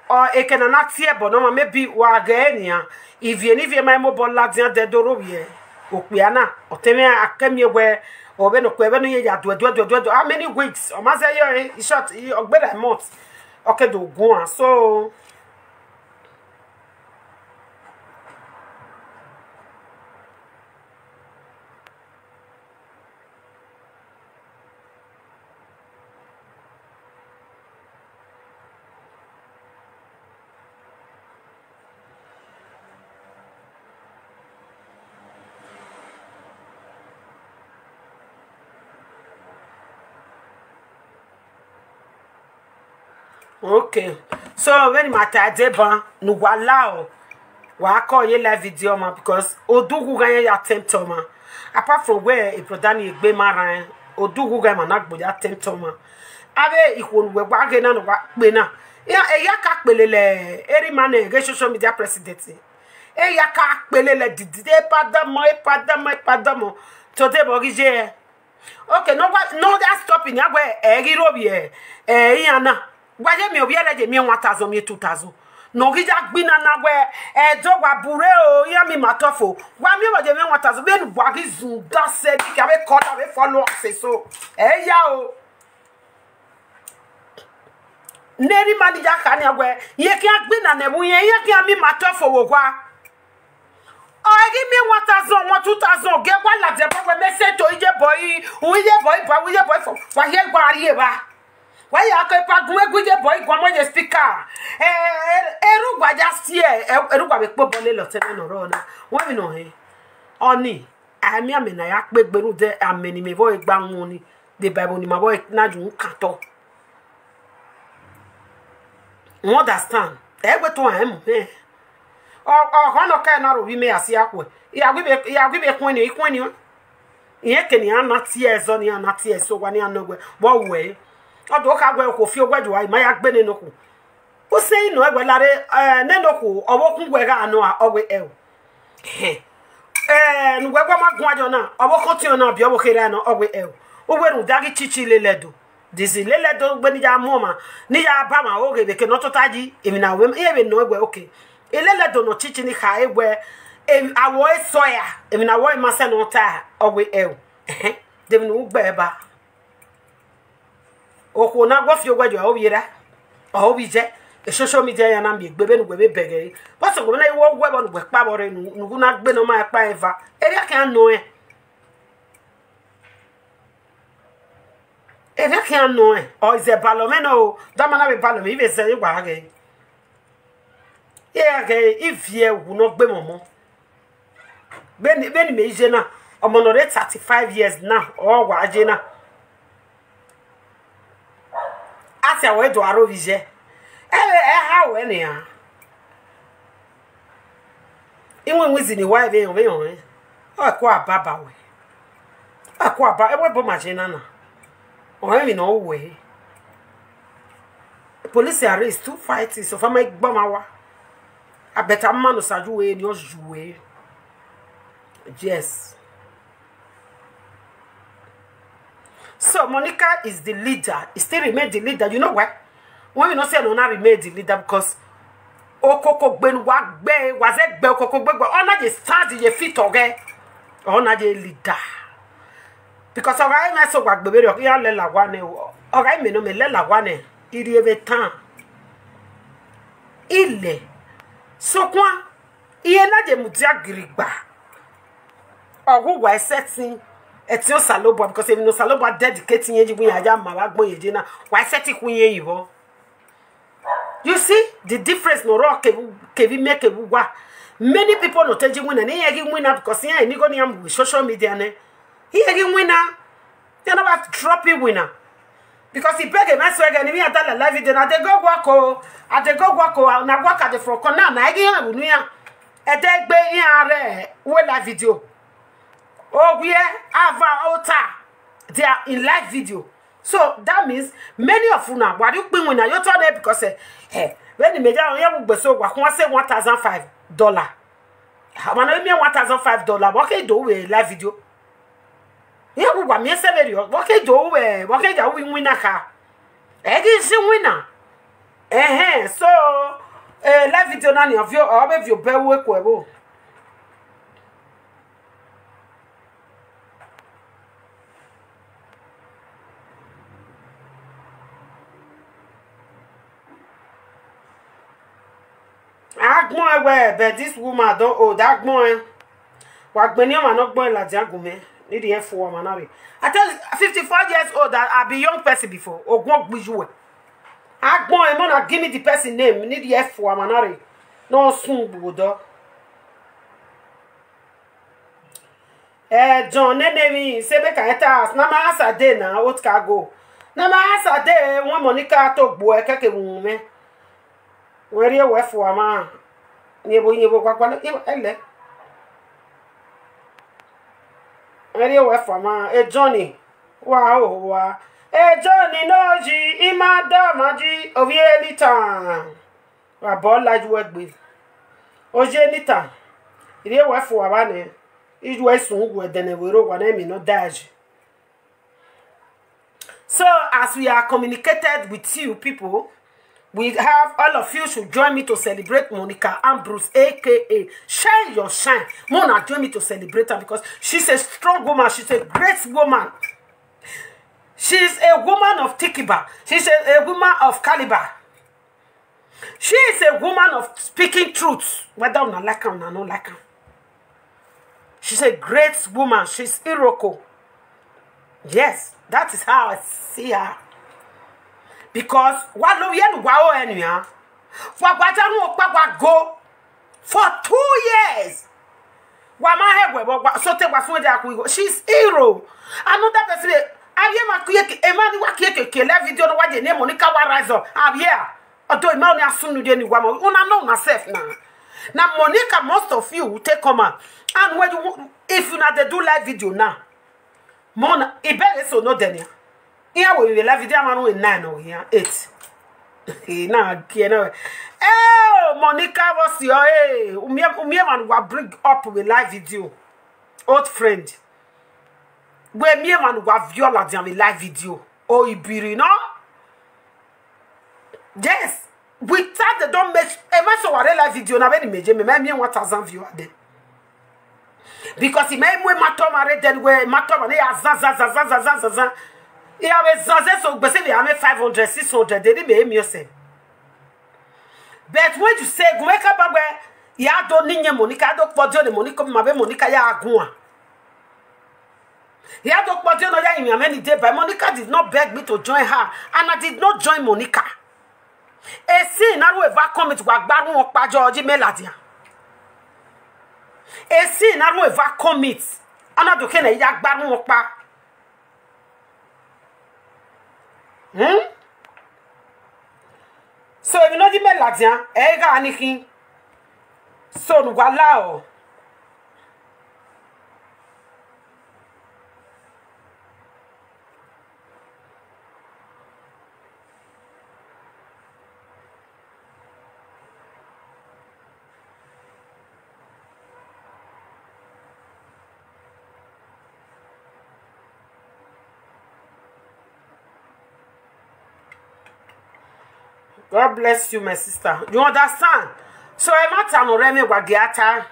Ọ, eke ne a na tie ẹbọ ne ọmwa, maybe wa ghẹ nian. Ivie ne ivie ma i mobọ ladian dẹ do rre ovbi okpia na. Ọtẹn mwẹ a ke miẹn wẹ, ọ vbene okpia vbene iye ya duẹ, duẹ, duẹ, duẹ, duẹ. How many weeks? Ọ ma zẹ yọ, in short, i, ọ gberra month. Ọ ke do guan. So, okay. So, vbene ima ta deba, ne uwa la ọ, wa call ye live video ọmwa, because odughu gha iran ya tempt ọmwa. Apart from wẹ e brother ni egbe ma rran, odughu gha ima na gbo ya tempt ọmwa. Avbe ikhuo ne uwẹ wa ghe na ne uwa kpe na, iran, eya ka kpelele erha ima ne ghe social media president. Eya ka kpelele didi, epadamọ, epadamọ, epadamọ. Today vbe ọ ghi ye? Okay, ne ọ wa, ne ọ ya stop nian wẹ ẹ ghi rre ovbi ẹ, ẹ, iran na. Wa ye miẹn ovbi ẹre ye miẹn one thousand, miẹn two thousand. Ne ọ ghi ya gbinna na wẹ, ẹ do wa bure o, iran miẹn ima tọfo. Wa miẹn vbe ye miẹn one thousand, vbene uwa ghi zun da sẹ, ghi khian vbe call da vbe follow us eso. Ẹ ya o. Ne erha ima ni ya kha nian wẹ, iran khian gbinna ne ẹvbo iran, iran khian miẹn ima tọfo vbe owa. Ọ ghi miẹn one thousand, one two thousand, gie wa ladian ba wẹ mẹ sẹ to iyebọ i, u iyebọ i ba, u iyebọ i fo, wa hiẹ gua rrie evba. Wa ya ke pa gun egu iyebọ i gua mu ye speaker. Ẹ, ẹ, erha uwa ya si ẹ, ẹ, erha uwa vbe kpe obọ lele ọtẹn mwẹ ne ọ rrọọ na. Wẹ emwi ne ọ hẹn? Ọni, a miẹn amẹ ne a ya kpe egbe rhunmwuda amẹ ne imẹ vbe ọre gba wọn ni, deba ẹvbo ne ima vbe ọre na yu kan otọ. You understand? Ẹ wẹ to rẹn mu hẹn. Ọ, ọ, ọghọ nọ kẹ na ro vbe imẹ ya si akhuẹ. I ya gu ivbi, I ya gu ivbi khuẹnniẹn, I khuẹnniẹn. Irẹn ke ne iran na tie ẹzọ, ne iran na tie eso owa, ne iran nọ wẹ, vbe ọ wẹ. Ọ do kha wẹ okhuo fi owẹ yu a, ima ya gbe nene okhuo. Usi nọ wẹ lare, eh, nene okhuo, ọvbokhan wẹ gha nọ a, ọ wẹ ẹo. Ẹhẹn. Eh, ne uwẹ wẹ ma guan yọ na, ọvbokhan ọtiọnrẹn na, biẹ ọvbokhan erha nọ, ọ wẹ ẹo. Uwẹ rhunmwuda ghi chichi lele Ẹdo. Disi lele Ẹdo gbe ne I ya mu ọmwa, ne I ya ba ọmwa oghe vbe eke ne ọ tota yi, emwi na wẹ, iran vbe nọ wẹ, okay. Lele Ẹdo ne ọ chichi ni khare wẹ, em, awọ eso ya, emwi na wẹ ma sẹ ne ọ ta, ọ wẹ ẹo. Ẹhẹn. De emwi ne u gbe ba? Okhuo na wẹ ọ fi owẹ yu a, ovbi erha, ọ ovbi iye, social media ya na miẹn egbe vbene uwẹ vbe bẹghe ẹre. Bọsẹ uwẹ na i wẹ owẹ vbọ ne uwẹ kpa vbọ rre, ne u na gbe ne ọ ma ẹkpa eva. Erriọ khian nọ ẹn. Erriọ khian nọ ẹn. Ọ i zẹ balọ mwẹ nọ o. Dama na vbe balọ mwẹ, I vbe zẹ ye wa ghẹ. Iran ghẹ, I viẹ wu ne ọ gbe mwẹ ọmọ. Vbene, vbene imẹ ye na, ọmọ ne ọ rre thirty-five years na, ọ wa ye na. A sia wẹ do aro vbe iye. Ẹ, ẹ ha wẹ nian. Iwinwin zini wa vbe họn, vbe họn. Ọ ku ababa wẹ. Ọ ku aba, ẹ wẹ bo ma ye na na. Ọ emwi ne ọ wẹ. Police arrest, two fighting, so far ma gba ma wa. I bet a man no sa you way, ni o you way. Yes. So Monica is the leader. He still remain the leader. You know why? When you know say no na remain the leader because okoko gbe ne wa gbe, wa ze gbe okoko gbe gbe. Ọ na ye stand ye fit ọghẹ. Ọ na ye leader. Because ọ gha i mwẹ so wa gbe vberriọ, ọ ghi ya lẹla wa nẹ, ọ gha i mẹ nọ mẹ lẹla wa nẹ, I rhie vbe tan. Ilẹ, sokpan, iye na ye mudia girigba. Ọ gu wa ẹsẹtin, ẹtin Osanobua, because emwi ne Osanobua dedicate iyen yi iwinna ya ma vbe agbọn iye na, wa ẹsẹtin khu iyen yi vbọ. You see the difference ne ọ rrọọ kevbe, kevbe imẹ kevbe uwa. Many people ne ọ te ye iwinna, ne iran ghi winna because iran ni igho ne iran mu vbe social media nẹ. Iran ghi winna. Iran na wa drop iwinna. Because I beg mwẹ suẹ ẹghẹ ne I vbe ya da la live video na, I dey go work o, I dey go work o, na work I dey from corner na, I ghi iran unu iran. Ẹdẹ egbe iran rre uwe live video. Owiẹ, ava, ota, they are in live video. So that means many of una, wa rhie ukpẹ iwinna ye otọ nẹ because, eh, eh, vbene imẹ ya rẹn vbe ugbeso, wa khuan sẹ one thousand five dollar. Ọmwa ne ọ miẹn one thousand five dollar, vbe ọ ke do ru vbe live video? Iran wu wa miẹn sẹ vberriọ, vbe ọ ke do ru vbe, vbe ọ ke ya ru iwinna kha? Ẹ ghi zẹ iwinna. Ẹhẹn, so, eh, live video na ni ọ vbe, ọ vbe viọ obọ ẹvbo eku ẹvbo. Agbọn ẹwẹ, but this woman don old, agbọn ẹ. Wa gbẹn ni ọmwa ne ọ gbẹn ladian gu mwẹ, ni rhie fo ọmwa na rre. I tell you, fifty-four years old, I, I be young person before. Ogun gbe uwẹ. Agbọn ẹ, mọ na give me the person name, ni rhie fo ọmwa na rre. No sun gbogbo dọ. Eh, John, nene emwi, say make I enter house. Na ma answer dey na, what ka go? Na ma answer dey, when Monica to gbo ẹ kẹkẹ mu mwẹ. Wẹ rhie wẹ fo ama. Yebo, yebo, gbagbalo, yebo, ẹlẹ. Wẹ rhie wẹ fo ama. Eh, Johnny, wa o wa. Eh, Johnny, no ji, ima da ma ji, ovie ni tan. Wa bọ la ju ẹgbe. Oje ni tan. Rhie wẹ fo ama nẹ. Ijuẹ i sun uwu ẹdẹnẹ vbe rre owa ne emwi ne ọ da ẹre. So, as we are communicated with you people, we have all of you should join me to celebrate Monica Ambrose, A K A Shine Your Shine. Mona, join me to celebrate her because she's a strong woman. She's a great woman. She's a woman of tikiba. She's a, a woman of caliber. She is a woman of speaking truth, whether una like her or una no like her. She's a great woman. She's Iroko. Yes, that is how I see her. Because wa lo ye nu wa o enu ya. Wa gba ta nu okpa wa go for two years. Wa ma he wẹ vbọ, wa so te wa suẹn dia ku igho. She's hero. Another person, avie ma kie ke, emwa ni wa kie ke ke live video no wa je ne Monica wa rise up. Avie a. Although ima ni asunu de ni wa mo, una know una self now. Now Monica, most of you will take come out. And when you, if una dey do live video now, Mona, I bet it's another day. Here we will live video, I'm on nine or here, eight. Eh, na gie na. Eh, Monica, what's your, eh, umie, umie man wa bring up with live video. Old friend. We mie man wa view ladian with live video. Oh, ibiri, no? Yes. Without they don't make, e ma so wa re live video na, vbene imẹ je, mẹ ma miẹn one thousand view a dẹ. Because imẹ mu ma tọ ma re dẹ, wẹ ma tọ ma ne ya zan, zan, zan. Iran vbe zan zẹ so gbese vbe a mwẹ five hundred, six hundred, de ni mẹ miẹn ọsẹ. But when you say, gun ka ba wẹ, ya do ni yẹn Monica, do kpọdiọn ne Monica, ma vbe Monica ya guan. Ya do kpọdiọn ne ọ ya rinmwian mwẹ ni deba. Monica did not beg me to join her, and I did not join Monica. Esi na ru eva commit wa gba rhun ọkpa, George, mẹ ladian. Esi na ru eva commit, ọ na do khẹ ne ya gba rhun ọkpa. Hmm? So, emwi ne ọ yi mẹ ladian, ẹ i gha ni khin. So, ne uwa la ọ. God bless you, my sister. You understand? So, ẹ ma ta nọ rẹ mwẹ wa gie a ta.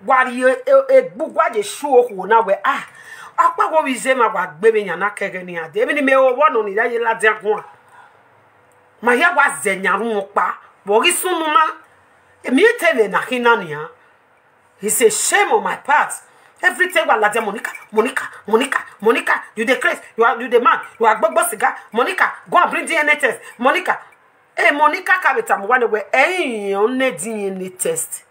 Wa rhie e, e, egbe uwa ye shu okhuo na wẹ, ah, ọkpa wo vbe ize ma wa gbe vbe yan na kẹghẹ ne iran dee. Emwi ne imẹ ho vbọ nọ ni ya ye ladian guan. Ma hia wa zẹ yan rhunmwuda ọkpa. Vbe ọ ghi sunu na? Emwi te mwẹ na khin na nian. It's a shame on my part. Every time wa ladian Monica, Monica, Monica, Monica, you dey craze, you are, you dey mad, you are gbogbo cigar, Monica, go and bring D N A test, Monica. Eh, Monica ka vbe tama uwa nẹ wẹ, ẹ i rẹn ne D N A test.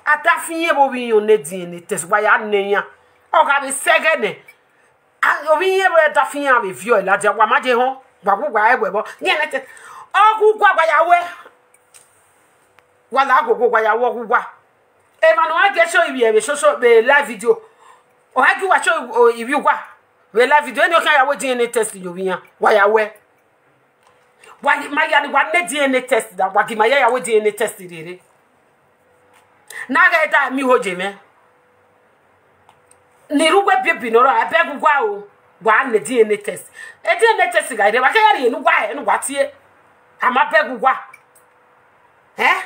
A da fi irẹn vbe ovbi irẹn ne D N A test, wa ya nẹ iran. Ọ gha vbe sẹ ẹghẹ nẹ, a, ovbi irẹn vbe da fi iran vbe viọ ladian, wa ma je họn, wa gu uwa ẹwẹ vbọ, D N A test. Ọ gu uwa, wa ya wẹ. Wa la gogo, wa ya wẹ ọ gu uwa. Emwa ne ọ gha gie show ivbi vbe social, vbe live video. Ọ gha gie uwa show ivbi uwa vbe live video. Eni ọ khian ya wẹ D N A test ye ovbi iran, wa ya wẹ. Wa ma ya ni wa nẹ D N A test da, wa gi ma ya ya wẹ D N A test rere. Na ghẹ da miẹn iho ye mwẹ. Ni rre uwu ebiebi ne ọ rre, a beg uwa o, wa nẹ D N A test. E D N A test gha rre, wa ke ya rhie ne uwa, ẹ ne uwa tie. A ma beg uwa. Eh?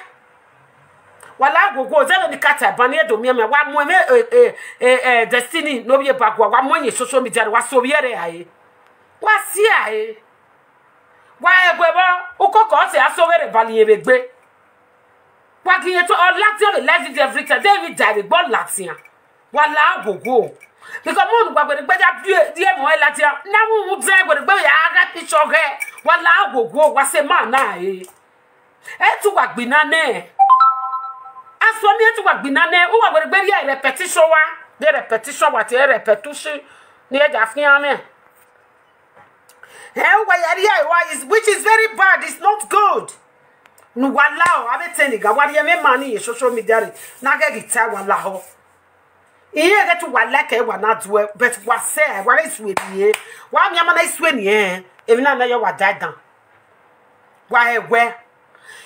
Wa la gogo, zẹ vbene I ka ta ban, e do miẹn mẹ, wa mu ẹmwẹ, eh, eh, eh, eh, Destiny ne ovbi eba guan, wa mu ẹn ye social media, wa sẹ ovbi ẹre rae. Wa si rae. Wa ẹguẹ vbọ, ukoko ọ sẹ a sẹ ọghe rẹ bali yẹn vbe egbe. Wa gi yẹn to, ọ ladian vbe live video every time, de vbe da vbe egbe ọ ladian. Wa la gogo. Because mo nu wa wẹ ne egbe ya biẹ, die ẹmwẹ ladian, na mu mu zẹ wẹ ne egbe ya gha picture ghẹ. Wa la gogo, wa sẹ ma na e. Ẹ tu wa gbinna nẹ. Asua ni ẹ tu wa gbinna nẹ. Uwa wẹ ne egbe rhie repetition wa. De repetition wa tie repetition. Ni ẹ ya fian mwẹ. Eh, uwa ya rhie ẹre wa is, which is very bad, it's not good. Ne uwa la ọ, avbe tẹn ni ga, wa rhie ẹmwẹ ma ni ye social media re, na ghẹ ghi ta wa la ọ. Irẹn ghẹ te uwa like ẹre, wa na duẹ, but wa sẹ, wa ghi sue ni e, wa miẹn ma na i sue ni e, emwi na na yọ wa die down. Wa hẹ wẹ,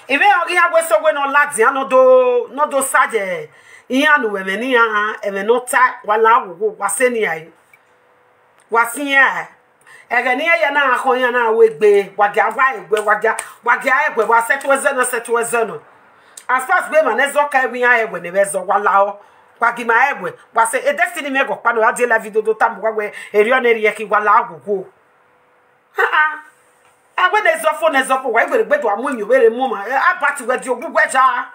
imẹ ọ ghi ya wẹ sẹ wẹ ne ọ ladian ne ọ do, ne ọ do sa ye iran ne uwẹ ẹmwẹ ne iran, ẹmwẹ ne ọ ta, wa la wowo, wa sẹ ne iran re. Wa sẹ iran, Ẹghẹ ne iran ya na khọn iran na ru egbe, wa gia wa ẹguẹ, wa gia, wa gia ẹguẹ, wa sẹtin ẹzọ nọ, sẹtin ẹzọ nọ. As far as wẹ emwa ne ẹzọ ka ẹvbo iran ẹguẹ ne vbe ẹzọ, wa lahọ, wa gi ima ẹguẹ, wa sẹ, e Destiny mwẹ ghe ọkpa nọ, a die live video do tama uwa wẹ, erriọ ne erriọ khin, wa lahọ ghwoghwo. Ah, ah. A wẹ ne ẹzọ fo, ne ẹzọ fo, wa i wẹ egbe do a mu iyẹn vbe rre mu ọmwa, eh, Albert, wẹ die ogugu ẹja.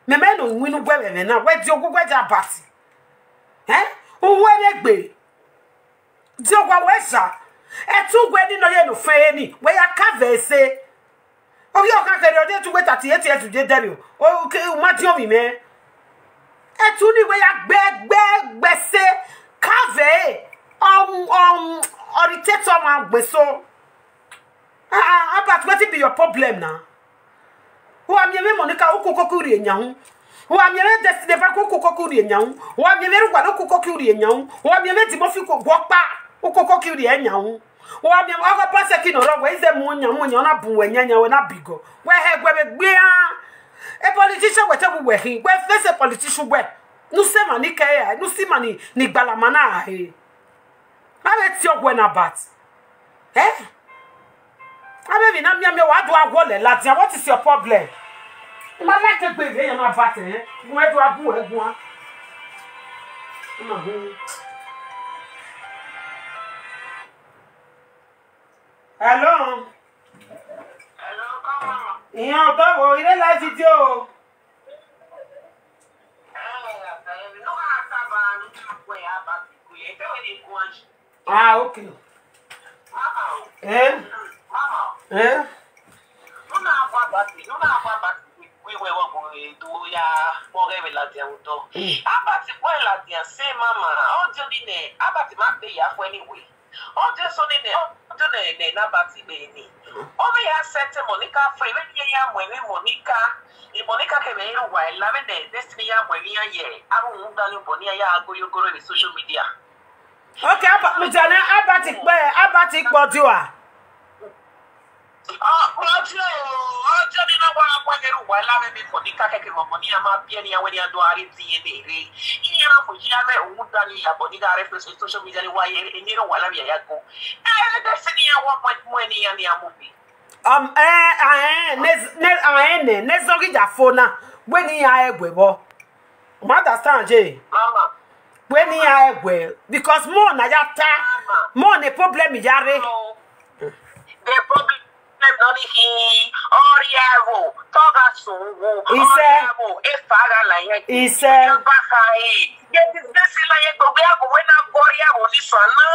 Mẹ, mẹ ne winna uwẹ vbe ẹmwẹ na, wẹ die ogugu ẹja, Albert. Eh? Uwẹ vbe egbe. Die owa wẹ zẹ. Ẹtu wẹ ni nọ ye ne ofẹn re ni, wẹ ya ka vbe ẹse. Ovbi ọkhan kherhe, ọ de tu wẹ thirty-eight years, u de dẹrriọ. O, ke, u ma diọn vbe imẹ. Ẹtu ni wẹ ya gbe, gbe, gbe ẹse, ka vbe ẹre. Ọ, ọ, ọ irritate ọmwa gbe so. Ah, ah, Albert, wetin be your problem na? Wa miẹn mwẹ Monica, u koko ki rhie yan hu. Wa miẹn mwẹ Destiny Ebanks, u koko ki rhie yan hu. Wa miẹn mwẹ Erhuvwalẹ, u koko ki rhie yan hu. Wa miẹn mwẹ Eddy Murphy, u koko ki rhie yan hu. Wa miẹn mwẹ ọghe Obaseki ne ọ rrọọ, wẹ i zẹ mu yan, mu yan, ọ na bun wẹ yan yan, wẹ na bigọ. Wẹ hẹ ẹguẹ vbe egbe iran. E politician wẹ te wu wẹ khin, wẹ face e politician wẹ. Ne u sẹ emwa ni kẹ ra, ne u sẹ ima ni, ni gbalama na ra he. A vbe tie ọguẹ na, Albert. Eh? Avbe emwi na mianmian, wa do a wọlẹ ladian, what is your problem? I ma like egbe vbe yan na, Albert, eh? Gu ẹ do a gu ẹ guan. Ima hu. Hello? Hello, come on. Iran ọdọ wo, I re live video o. Eh, eh, no, I have a, no, I have a, Ah, okay. Eh? Eh? Mm. Albert kpọe ladian sẹ mama, ọ diọ nene, Albert ma kpe ya fo anyway. Ọ diọ so nene, ọ diọ nene, nene Albert kpe ni. Ọ vbe ya sẹ te Monica fo, vbene iran ya mu emwi Monica, Monica kevbe Erhuvwalẹ, vbene Destiny ya mu emwi iran ye, avbe uhunmwu dan ni obọ ne iran ya gha goro goro vbe social media. Okay, Albert, mudia nẹ, Albert kpẹ, Albert kpẹ ọdiọ a? Ọ, ọdiọ, ọdiọ ne I na wa gha guan ne Erhuvwalẹ vbe emwi Monica kevbe ọmọ ne iran ma biẹ ne iran wẹ ne iran do gha rre etiẹn ne rre. Iran mu yi avbe uhunmwu dan ni ya obọ ne I gha rre social media ni wa ye, ne Erhuvwalẹ vbe ya go. Ẹ, Destiny iran wa mu, mu ne iran, ne iran mu bi. Um, eh, ah, eh, ne, ne, ah, eh, ne, ne zọ ghi ya fo na, wẹ ne iran ẹguẹ vbọ. U ma understand ye? Mama. Wẹ ne iran ẹguẹ, because mọ na ya ta, mọ ne problem ya rre. No. The problem nọ ni khin, ọ rhie ẹvbo, te ọ gha sun uwu, ọ rhie ẹvbo, efa gha la irẹn. Isẹ. Ọba kha re. Ye disgrace la ye gbogbo ẹvbo, wẹ na gọ rhie ẹvbo ni sua na.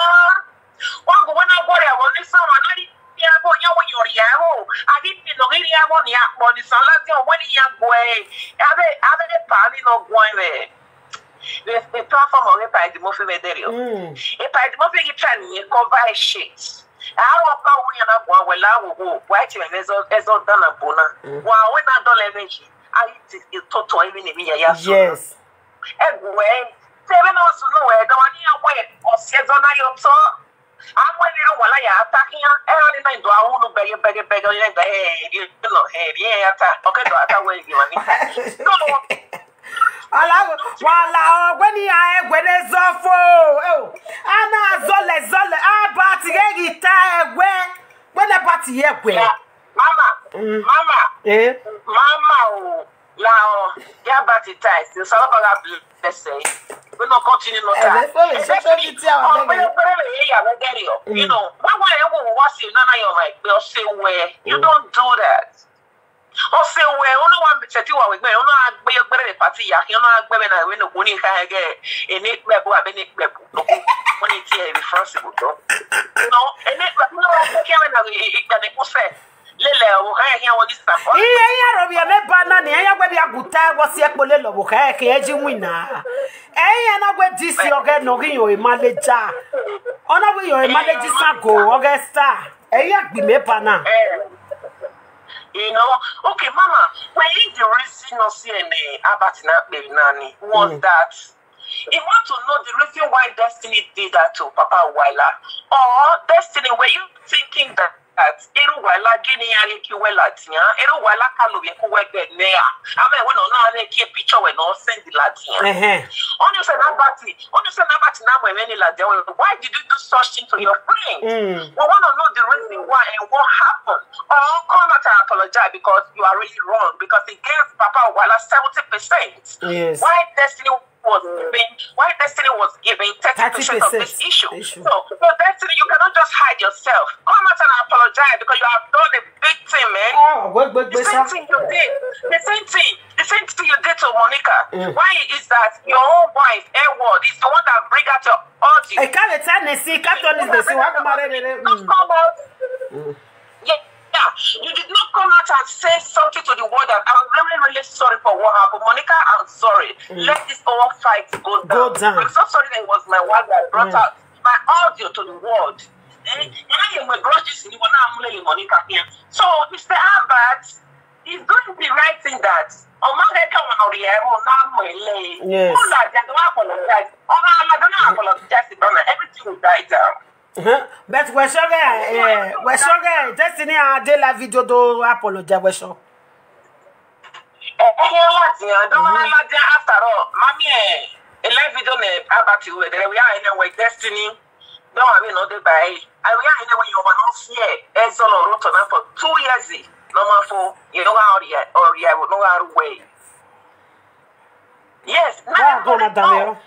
Wa gu wẹ na guọrọ ẹvbo ni sẹ ọmwa na rhie ẹvbo, yan wẹ yan rhie ẹvbo. A ghi miẹn ne ọ ghi rhie ẹvbo ni akpọ ni sẹ ladian, wẹ ne iran guẹ. Avbe, avbe pa ni nọ guan vbe, vbe, vbe platform ọghe Epa Eddy Murphy vbe dẹrriọ. Mm. Epa Eddy Murphy ghi try ne irẹn cover shit. Aro ọkpa wu iran na guan wẹ la wo wo, wa tie mwẹ vbe ẹzọ, ẹzọ dan na bo na. Mm. Wa wẹ na dọlọ ẹmwẹ yi, a ghi te toto emwi ne emwi ya ya so. Yes. Ẹguẹ, te vbene ọ sunu wẹ, dọmwa ne iran wẹ, ọ si ẹzọ na ye otọ. A mu emwi Erhuvwalẹ ya ta khian, ẹre ọnii na do a wu unu bẹghe, bẹghe, bẹghe, ọnii na da, eh, rhie nọ, eh, rhie ya ta, ọ ke do a ta wẹ, rhie emwa ni. No. Wa la, wa la ọ, wẹ ne iran ẹguẹ ne zọ fo. Eh, a na zọlẹ, zọlẹ, Albert ghe ghi ta ẹguẹ, wẹ ne Albert ye ẹguẹ. Yeah. Mama, mm. Mama, eh? Mama o, la ọ, ya baptize, Osanobua gha bless ẹ. We no continue no time. Ẹ fo vbe social media wa bẹghe. Ọgbẹrẹ vbe ya vbe dẹrriọ. You know, wa wa ya wo wa si na na yọ ma gbe ọ sẹ wẹ. You don't do that. Ọ sẹ wẹ, ọ na wa sẹtin wa wẹ gbe, ọ na gbe ye gberẹ party ya, ọ na gbe vbe na wẹ no kuni kha ẹgẹ, ene kpẹbu, abe ne kpẹbu, no kuni tie vbe France go do. No, ene kpẹbu, no, kẹ vbe na, ikpẹdẹ ko sẹ. Lele o, ha, ehia wọ ni sa. Iye iran ro vbiẹ mẹ ba na ni, iran ya wẹ vbe aguta, wọ si ẹkpo lele ọvbokhan ẹkẹ, ẹ ji winna. Ẹ iran na wẹ D C ọghẹ ne ọ ghi yan emaleja. Ọ na wẹ yan emaleja isango, ọghẹ star. Ẹ iran gbe mẹ ba na. Eh, you know, okay, mama, wẹ, the reason nọ si ẹre ne Albert na kpe na ni was that he want to know the reason why Destiny did that to Papa Uwaila. Or Destiny, were you thinking that, that Erhuvwalẹ Uwẹ la ghe ne iran rhie kie uwẹ ladian, ere uwẹ la ka lovbiẹ ke uwẹ gbe nẹ ra? Amẹ wẹ ne ọ na rhie kie picture wẹ ne ọ send ladian. Ẹhẹn. Ọnii sẹ ne Albert, ọnii sẹ ne Albert na mu ẹmwẹ ni ladian wẹ. Why did you do such thing to your friend? Mm. We want to know the reason why and what happened. Or come out and apologize because you are really wrong, because he gave Papa Owala seventy percent. Yes. Why Destiny was giving, why Destiny was giving thirty percent of this issue. Issue. So, so Destiny, you cannot just hide yourself. Come out and apologize because you have done a big thing, man. Oh, wait, wait, the same thing you did. The same thing. The same thing you did to Monica. Mm. Why is that your own wife, Edward, is the one that bring out your audio? I can't tell you, see, can't tell you, see, what come out. Don't come out. Mm. Yeah, yeah. You did not come out and say something to the world that I'm really, really sorry for what happened. Monica, I'm sorry. Mm. Let this whole fight go down. Go down. I'm so sorry that it was my wife that brought out my audio to the world. Eh? And I am a grudges in one Monica here. So, Mister Albert is doing the right thing that Omar Heka Honorable Namuele. Yes. Who like that don't apologize. Or I don't apologize, brother. Everything will die down. Uh-huh. But we sure, eh, we sure, eh, Destiny, I dey live video do apologize, we sure. Eh, eh, yeah, what, yeah, don't worry, like that after all. Mommy, eh, a live video ne about you, whether we are in a way, Destiny. Don't worry, no, they buy. I we are in a way you want to fear. Eh, so no, root on for two years, eh. No more for, you know, how, or yeah, no, how way. Yes, now, madam,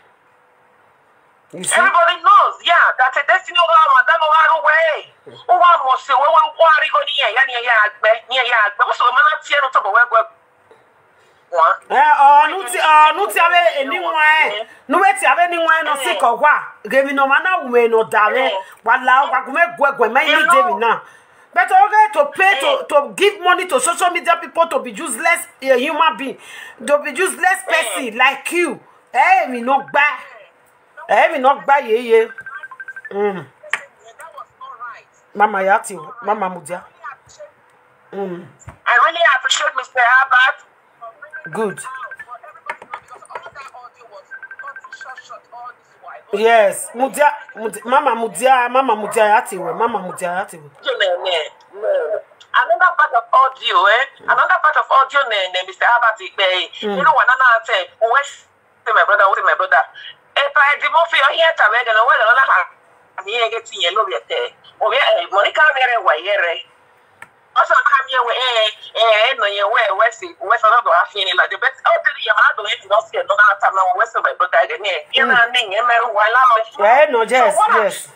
everybody knows, yeah, that a Destiny over our madam over our way. Who want more say, who want to go near, yeah, yeah, yeah, yeah, yeah, but what's the man here to go where? Eh, oh, nuti, oh, nuti ave anyone. Nu we ti ave anyone no sick or what? Give me no man, no we no dare. Wala, wa gume gwe gwe, my need them now. But okay, to pay to, to give money to social media people to be useless, a human being, to be useless person like you. Eh, mi no gba. Eh, mi no gba ye ye. Mm. Mama Yati, Mama Mudia. Mm. I really appreciate Mister Albert. Good. Yes, Mudia, Mudia, Mama Mudia, Mama Mudia Yati we, Mama Mudia Yati we. Another part of audio, eh? Another part of audio, ne, ne, Mister Albert, eh, you know what I'm saying? Where's my brother? Where's my brother? If I did more for your here, time, eh, then I will not have me get in yellow yet, eh? Oh, yeah, eh, Monica, where, where, where, eh? Also, come here, eh, eh, eh, no, yeah, where, where's it? Where's another half in like the best? Oh, the, yeah, I don't even know, no, no, no, where's my brother, eh? You know, I mean, eh, man, while I'm, eh, no, yes, yes.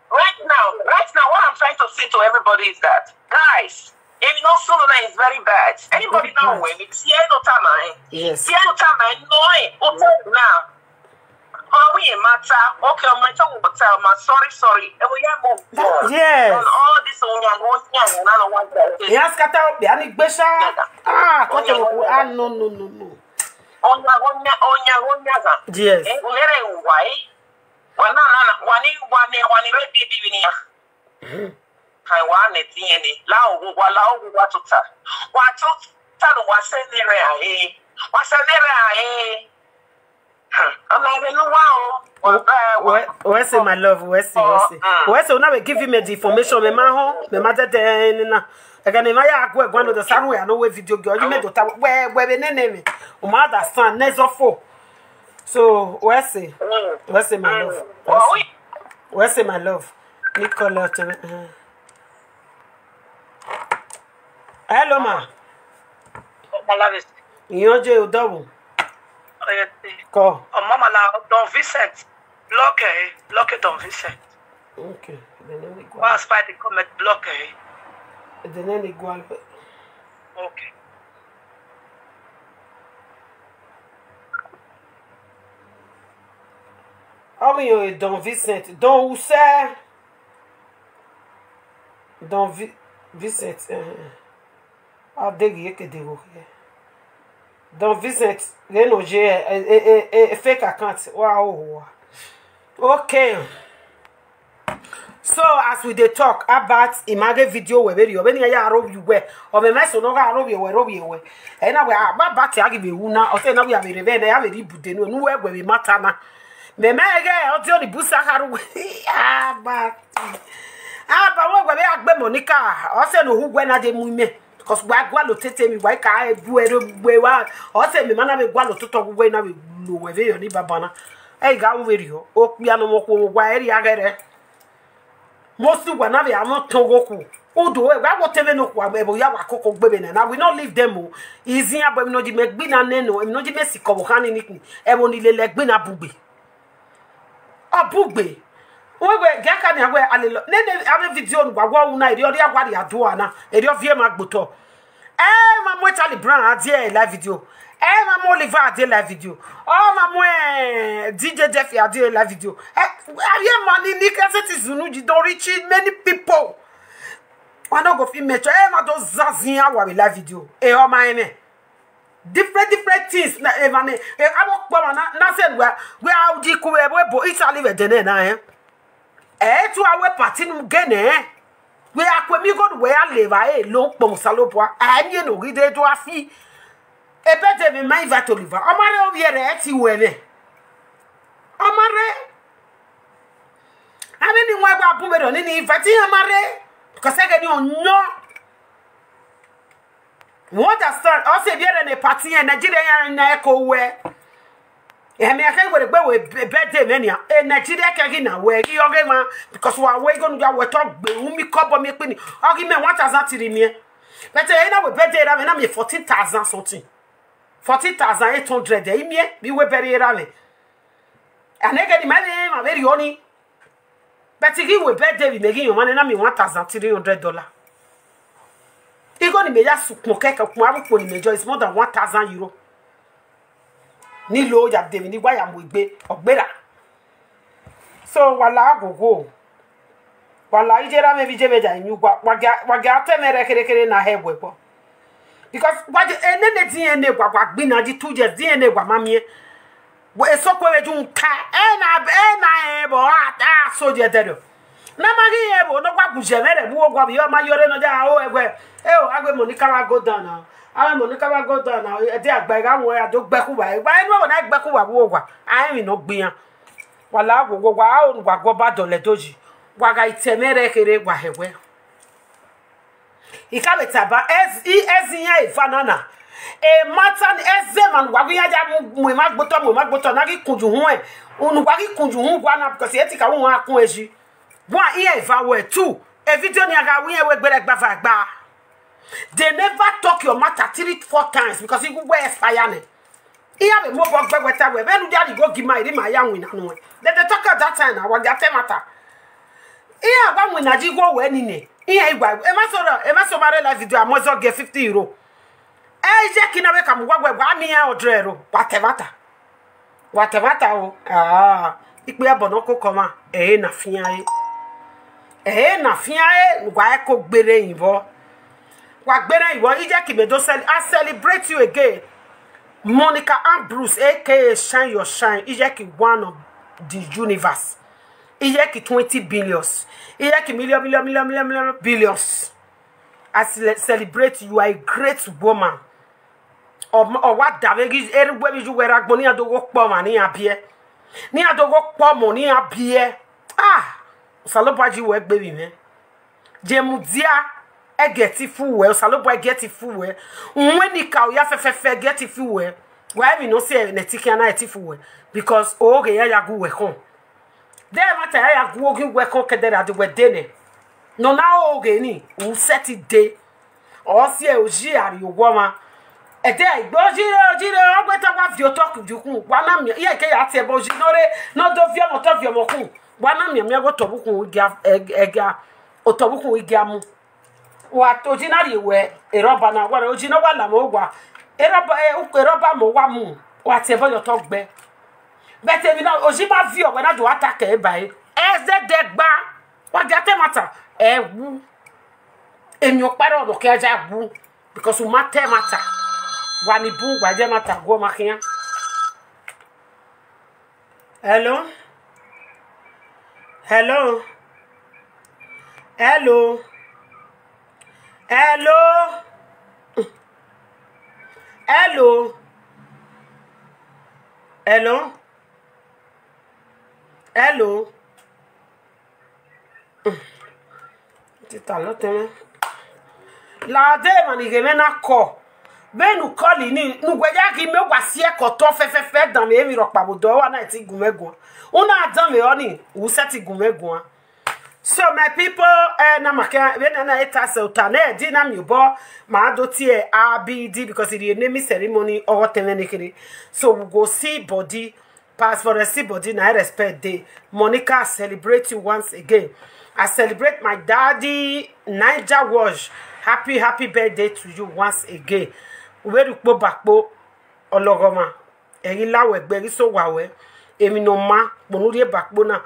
Right now, right now, what I'm trying to say to everybody is that, guys, if you know Solomon is very bad, anybody now when it's here no time, eh? Yes. Here no time, eh? No, eh? Hotel now. Oh, we matter. Okay, I'm going to hotel, man. Sorry, sorry. And we have moved on. Yes. On all this, on your own, yeah, and I don't want that. He has cut out the Anigbesha. Ah, cut out. Ah, no, no, no, no. On your own, on your own, yeah. Yes. Eh, where are you? Why? Wa na, na, na, wa ni, wa ni, wa ni re bibi ni ya. Kan wa ne ti yẹn ni. La ogun wa, la ogun wa tuta. Wa tuta no wa sẹ ne rẹ a he. Wa sẹ ne rẹ a he. Hmm. Ọmọ rẹ nu wa o. Wa ba ẹ wa. Wẹ, wẹ say my love, wẹ say, wẹ say. Mm. Wẹ say, una be give me the information, me ma hon, me ma tete ni na. Ẹgẹ ne ma ya gu ẹguan no, the same way I know we video girl, you me do ta, wẹ, wẹ be nene me. O ma understand, next of all. So, where say? Mm. Where say my love? Mm. Where say? Where say my love? Need call out to me. Uh-huh. Hello, ma. Ọmọ Lavis. Iyan je o double. Oye ti. Call. Ọmọ Mala, Don Vincent. Block, eh? Block Don Vincent. Okay. The name is Wa spy the comment, block, eh? The name is Gual. Okay. Ọ ghi yọ Don Vincent, Don Use. Don Vi-, Vincent, eh, a deghẹ eke deghẹ okhiẹ. Don Vincent, ghẹ ne ọ ye, eh, eh, eh, eh, fake account, wa hoho wa. Okay. So, as we dey talk about, I ma ghe video wẹ vberriọ, vbene iran ya aro vbe uwẹ, ọ mwẹ ma eso ne ọ gha aro vbe uwẹ, aro vbe uwẹ. Ẹ na wẹ, a, ba, ba te a ghi vbe ru na, ọ te na wẹ a vbe rre vbe ẹna, a vbe rre ibude nu, ne uwẹ wẹ vbe matter na. Mẹ ma ghe, ọ diọ ni busa kha ru wẹ. A, ba, a, ba, wẹ, wẹ vbe a Gbe Monica, ọ sẹ ne ohu wẹ na je mu imẹ, because wa gualọ otete emwi, wa ka gu ẹre gbe wa, ọ sẹ mẹ ma na vbe gualọ ototọ gu wẹ na vbe lo wẹ vbe yọ ni baba na. Ẹ i gha ru vberriọ, okpia ne ọmọ okhuo wa ẹre a ghẹrẹ. Most wa na vbe a mwẹ otọ ghe okhuo. Udu, wa wo te vbene okhuo ẹvbo ya wa koko gbe vbe nẹ na, we not leave them o. Izian, but emwi ne ọ ji mẹ gbinna nẹ nọ, emwi ne ọ ji mẹ sikẹ ọvbokhan ni nikhin, ẹvbo ni lele ẹgbinna bugbe. Ọ bugbe. Wẹ wẹ, gie a ka nian wẹ a lele, nene avbe video ne uwa wa ru na, erriọ ọ rhie wa rrie adua na, erriọ ọ viọ emwa gbe otọ. Ẹ ma mu Charlie Brown a die live video. Ẹ ma mu Oliver a die live video. Ọ ma mu, eh, D J Jeffy a die live video. Eh, avbe emwa ni, ni cassette zunu ji don reach many people. Wa no go fit make sure emwa do zazian wa vbe live video. E ọ ma ẹmwẹ. Different, different things na, emwa ne, eh, avbe ọkpọ mwa na, na sẹ wẹ, wẹ a di ku vbe ẹvbo ebo Italy vbe ẹdẹ nẹ na, eh. Ẹ i tu a wẹ party nu ghe nẹ. Wẹ a ku emigho ne uwẹ ya le evbare lo ukpọn Osanobua, a i miẹn ne ọ ghi de do a fi. Ebẹdẹ vbe ma invite Oliver. Ọ ma rre ovbi ẹre, ẹ ti ru ẹmwẹ. Ọ ma rre. Avbe ni wan wa bun vberriọ ni, ni invite iran ma rre. Because ẹghẹ ni ọ yọn. You understand? Ọ sẹ vbe ẹre ne party iran, Nigeria iran na ẹko wẹ. Ẹmwẹ khe were gbe wẹ be-, birthday mwẹ nian. E Nigeria kẹ ghi na wẹ ghi ọghe mwa, because wa wẹ igho ne u ya wẹ tọ gbe u mi kọbọ miẹn kpini. Ọ ghi mẹ one thousand three miẹn. But ẹ na wẹ birthday ra mwẹ na miẹn fourteen thousand something. Fourteen thousand eight hundred ẹ i miẹn vbe iwe bẹrriẹ ra mwẹ. Anẹghẹ ni ma vbe emwa vberriọ ni. But I ghi wẹ birthday vbe imẹ ghi yọn mwa nẹ, na miẹn one thousand three hundred dollar. Igho ne imẹ ya sẹ ukpọn kẹkẹ, ukpọn avbe ukpo ne imẹ jọ is more than one thousand euro. Ni lo ya de emwi ne I wa ya mu egbe, ọ gberra. So, wa la ghwoghwo. Wa la iye ra mwẹ vbe iye mwẹ ya yin uwa, wa gia, wa gia ta ẹmwẹ rẹ kherhe kherhe na hẹ wẹ kpọ. Because wa je, enene din ẹne wa, wa gbinna di two years, din ẹne wa ma miẹn. Wẹ esoko vbe ju ka, ẹ na, ẹ na rẹn vbe a, a so ye ẹdẹrriọ. Ne a ma ghi rẹn vbe, ne ọ wa gu ye ẹmwẹ rẹ vbe uwu owa vbe ọ ma ye ọre nọ ya, o, ẹwẹ, ẹ o, avbe Monica wa go down now. Avbe Monica wa go down now. Ẹdẹ agba gha wọn, a do gbe khu uwa. Wa enu ẹvbo na gbe khu uwa vbe uwu owa. A rẹn emwi ne ọ gbe iran. Wa la ghwoghwo, wa aro ne uwa gu Ọba dọlọ Ẹdo yi. Wa gha ta ẹmwẹ rẹ kherhe, wa hẹ wẹ. I ka vbe taba, ẹz-, i, ẹzẹ iran eva na na. E ma ta ni, ẹzẹ emwa ne uwa ghi ya ya mu, mu emwa gbe otọ, mu emwa gbe otọ, na ghi kunyu uhunmwu, unu uwa ghi kunyu uhunmwu uwa na, because e ti ka ru wọn a kun ẹre yi. One, iran eva wẹ, two, e video ni a gha ru iran wẹ gberra gba va gba. They never talk your matter three, four times because igho wẹ expire nẹ. Iran vbe mu obọ gbe wẹ ta wẹ, vbene u dia rhie igho gi ima, erha ima ya winna nuẹn. They dey talk at that time na, wa gia ta ẹmwata. Iran wa winna yi igho wẹ nene, iran i wa, emwa so, emwa so ma rre live video, a mu ẹzọ gie fifty euro. Ẹ i ye ẹki na vbe ka mu uwa wẹ, wa miẹn iran hundred euro, wa ta ẹmwata. Wa ta ẹmwata o. Ah, ikpia ẹbọ ne ọ koko ọmwa, ẹre na fian re. Ẹre na fian re, wa ẹko gberra ẹre vbọ. Wa gberra ẹre vbọ, I ye ẹki mẹ do cel-, I celebrate you again. Monica Ambrose, A K A Shine Your Shine, I ye ẹki one of the universe. I ye ẹki twenty billions. I ye ẹki million, million, million, million, million, billions. I cele-, celebrate you, you are a great woman. Ọ, ọ wa davbe ghi erha uwẹ vbe iye uwẹ rre agbọn, ne iran do ghe okpọ ọmwa ne iran biẹ. Ne iran do ghe okpọ ọmọ ne iran biẹ. Ah! Osanobua yi wẹ gbe vbe mwẹ. Je mudia, ẹgẹ te fu wẹ, Osanobua ẹgẹ te fu wẹ. Uwẹ ni ka oya fẹfẹfẹ ẹgẹ te fu wẹ. Wa emwi ne ọ si ẹre ne ẹtin khian na ẹtin fu wẹ. Because oghe ya ya gu wẹ khọn. De ẹmwata ya ya gu oghi wẹ khọn kẹdẹ ra de wẹ de nẹ. Ne ọ na oghe ni, u sẹtin de. Ọ si ẹre oyi a rrie owa ọmwa. Ẹdẹ igbe oyi re, oyi re, ọ gbe te wa viọ otọ viọ ukhu, wa na miẹn, iran ke ya tie ẹbọ oyi ne ọ re, ne ọ do viọ ọmọ otọ viọ ọmọ ukhu, wa na miẹn miẹn ghe otọ vbe ukhu i gia, ẹ, ẹ gia, otọ vbe ukhu i gia mu. Wa oyi na rrie wẹ, erọba na, wa oyi ne ọ wa lamọ owa, erọba, ẹ, erọba mẹ owa mu, wa tie ẹbọ ye otọ gbe. But emwi na, oyi ma viọ wẹ na do wa ta kẹ eba ẹre. Ẹzẹdẹ gba, wa gia ta ẹmwata, ẹ wu. Emwi ọkpa rrọọ ne ọ khian ya wu, because u ma ta ẹmwata. Wa ni bun, wa ya ẹmwata gu ọmwa khian. Hello? Hello? Hello? Hello? Hello? Hello? Hello? Tita lọtẹn mwẹ. Lade emwa ni ghe mwẹ na kọ. Vbene u kọli ni, ne uwẹ ya ghi mẹ wa si ẹkọtọ fẹfẹfẹ dan mwẹ emwi rhọkpa vbe odọ, wa na ti gun mwẹ guan. U na dan mwẹ ọnii, u sẹtin gun mwẹ guan. So my people, eh, na ma kẹ vbene na eta sẹ ota nẹ, di na miẹn obọ, ma do tie A B D because it is a naming ceremony, ọghọ tẹmwẹ ne kherhe. So we go see body, pass for the see body, na respect day. Monica, I celebrate you once again. I celebrate my daddy, Niger Wash. Happy, happy birthday to you once again. Uwẹ rhie ukpo bakpo, ọlọghọmwa. Ẹ ghi la wẹ gbe, ẹ ghi so wa wẹ. Emwi ne ọ ma, kponu rhie bakpo na.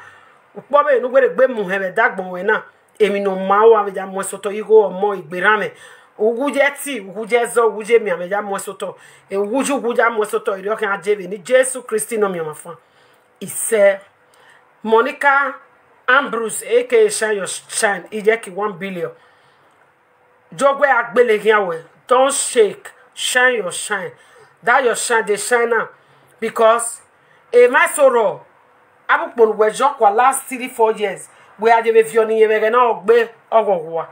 Ukpọ vbe ne uwẹ rhie gbe mu hẹ vbe ẹdagbọn wẹ na. Emwi ne ọ ma, ọ vbe ya mu ẹsotọ igho ọmọ egbe erhan mwẹ. Uwu ye ẹti, uwu ye ẹzọ, uwu ye emianmwẹ ya mu ẹsotọ. Uwu ye uwu ya mu ẹsotọ, erriọ khian je vbe ne Jesu Kristi ne ọ miẹn ọmwa fan. Isẹ. Monica Ambrose, A K A Shine Your Shine, Iyẹki one billion. Jogbe agbele khian wẹ, don't shake, shine your shine. That your shine dey shine now, because emwa eso rrọọ, avbe ukpọn ne uwẹ yọ kua last three, four years, wẹ a ye vbe viọ ne irẹn vbe ẹghẹ na, ọ gbe, ọghọghua,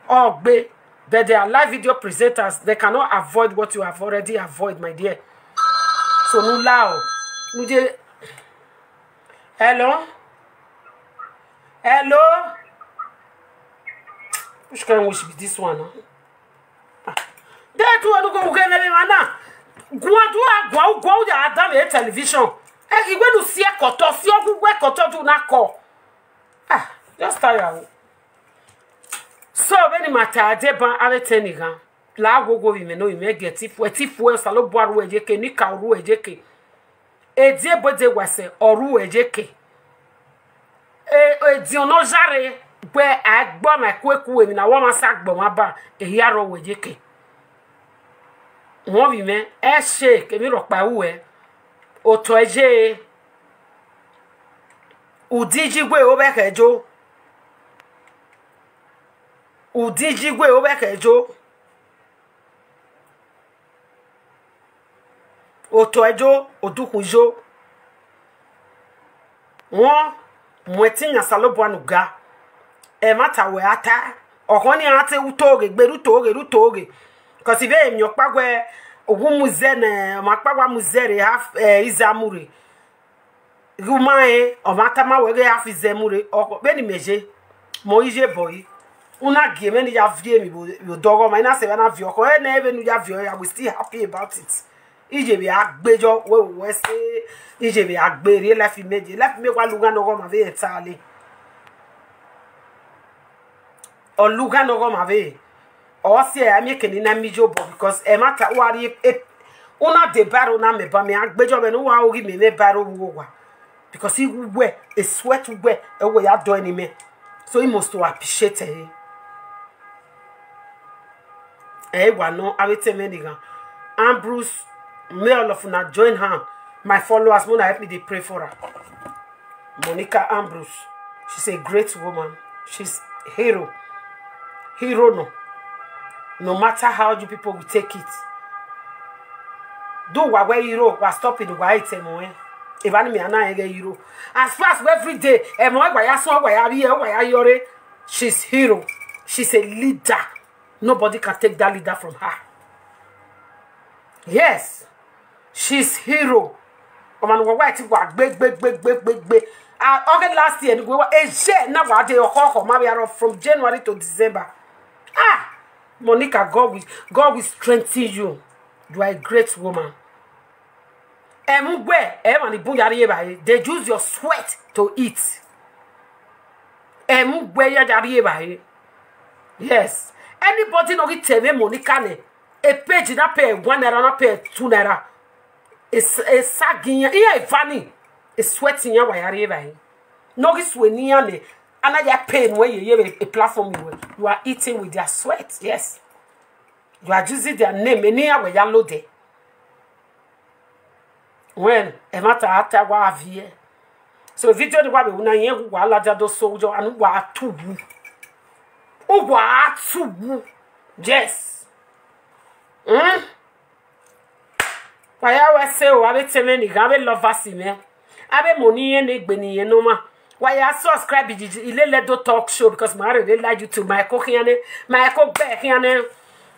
ọ gbe. But they are live video presenters, they cannot avoid what you have already avoid, my dear. So ne u la o, ne u je. Hello? Hello? Which kind of wish be this one now? Ah. They do a go get me man now. Guan do a guan, guan with the Adam a television. Eh, he went to see a cut off, see a good work cut off, do not call. Ah, just tell you. So when the matter, I did ban, I will tell you. La wo wo vbe imẹ ne ovbi mwẹ gie tifuẹ, tifuẹ, Osanobua ru ẹre yeke, nika ru ẹre yeke. Ediebo de wa sẹ, ọ ru ẹre yeke. E, ediọn ne ọ zharre, wẹ a gbe ọmwa ekueku emwi ne a wẹ ọmwa sa gbe ọmwa ba, ehia rrọọ wẹ yeke. Wọn vbe imẹ, ẹ shake, emwi rhọkpa ru ẹ, otọ ẹ ye, udiyi wẹ ovbẹkhẹ yo, udiyi wẹ ovbẹkhẹ yo. Otọ ẹ yo, odukhu yo. Wọn mu ẹtin yan Osanobua ne u ga. Ẹmwata wẹ a ta, ọkhọ ni a te ru to ghe, gbe ru to ghe, ru to ghe. Cause I vbe miẹn ọkpa wẹ, uwu mu izẹ nẹ, ọmwa ọkpa wa mu izẹ rre, half, eh, iza mu rre. Ghe u ma rẹn, ọ ma tama wẹ ghe half izẹ mu rre, ọ, vbene imẹ ye, mẹ ọ i ye bọ yi. U na gie mwẹ ne I ya viọ emwi vbe, vbe odọ ọghọmwa, I na sẹ vbe a na viọ ọkhọ, ẹnẹ vbene u ya viọ ya, we still happy about it. I ye vbe a gbe yọ, wẹ, wẹ sẹ, I ye vbe a gbe rhie life imẹ ye, life imẹ wa lugha ne ọghọmwa vbe rẹn ta le. Ọ lugha ne ọghọmwa vbe, ọ si ẹre a miẹn eke ne I na miẹn iyobọ, because ẹmwata uwa rhie e, u na de baro na mẹ ba mẹ a gbe yọ vbe ne uwa ru ghi mẹ mwẹ baro vbe uwu owa, because I wu wẹ, e sweat wẹ, ẹ wẹ ya dọe ne imẹ. So I must to appreciate ẹre. Ẹ wa nọ, avbe etẹn mwẹ ni ghan. Ambrose, may all of una join hand. My followers, wanna help me, they pray for her. Monica Ambrose, she's a great woman. She's hero. Hero no. No matter how you people will take it. Do wa wẹ hero, wa stop it, wa hate him, eh? If any me, I not get hero. As far as every day, eh, mo wa ya so, wa ya ri, wa ya yore. She's hero. She's a leader. Nobody can take that leader from her. Yes, she's hero. Ọmwa ne uwa wa ti wa gbe, gbe, gbe, gbe, gbe, gbe. Ah, okay, last year, ni wa, a year na wa de ọkhọ, ọkhọ, ma vbe arọ from January to December. Ah, Monica, God will, God will strengthen you. You are a great woman. Ẹmwẹ uwẹ, ẹmwẹ ni bun ya rri evbare, they use your sweat to eat. Ẹmwẹ uwẹ ya ya rri evbare. Yes. Anybody nọ ghi te mwẹ Monica nẹ, a page na pay one naira, na pay two naira. Esa gi iran, iran eva ni, a sweat iran wa ya rri evbare. Nọ ghi sue ne iran nẹ, a na ya pay nuẹn ye, ye vbe a platform wẹ. You are eating with their sweat, yes. You are using their name, eni iran wẹ ya lodẹ. When ẹmwata a ta wa viẹ. So video ni wa vbe wu na, irẹn wa ladian do so yọ, and wa tu wu. Uwa tu wu. Yes. Hmm? Wa ya wẹ sẹ o, avbe etẹn mwẹ ni ghan, avbe lovers mwẹ. Avbe emo ne irẹn ne egbe ne irẹn ne ọmwa. Wa ya subscribe Ilele Edo Talk Show because ma rere la YouTube, ma ẹko khian nẹ, ma ẹko gbe khian nẹ.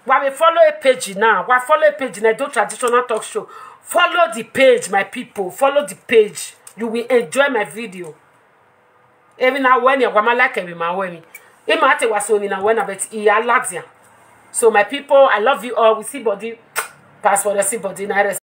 Wa vbe follow a page now. Wa follow a page na, Edo Traditional Talk Show. Follow the page, my people. Follow the page. You will enjoy my video. Emwi na wẹ ni, wa ma like emwi ma wẹ ni. I ma te wa so emwi na wẹ na, but I ya ladian. So my people, I love you all. We see body. Pass for the see body. Na rest.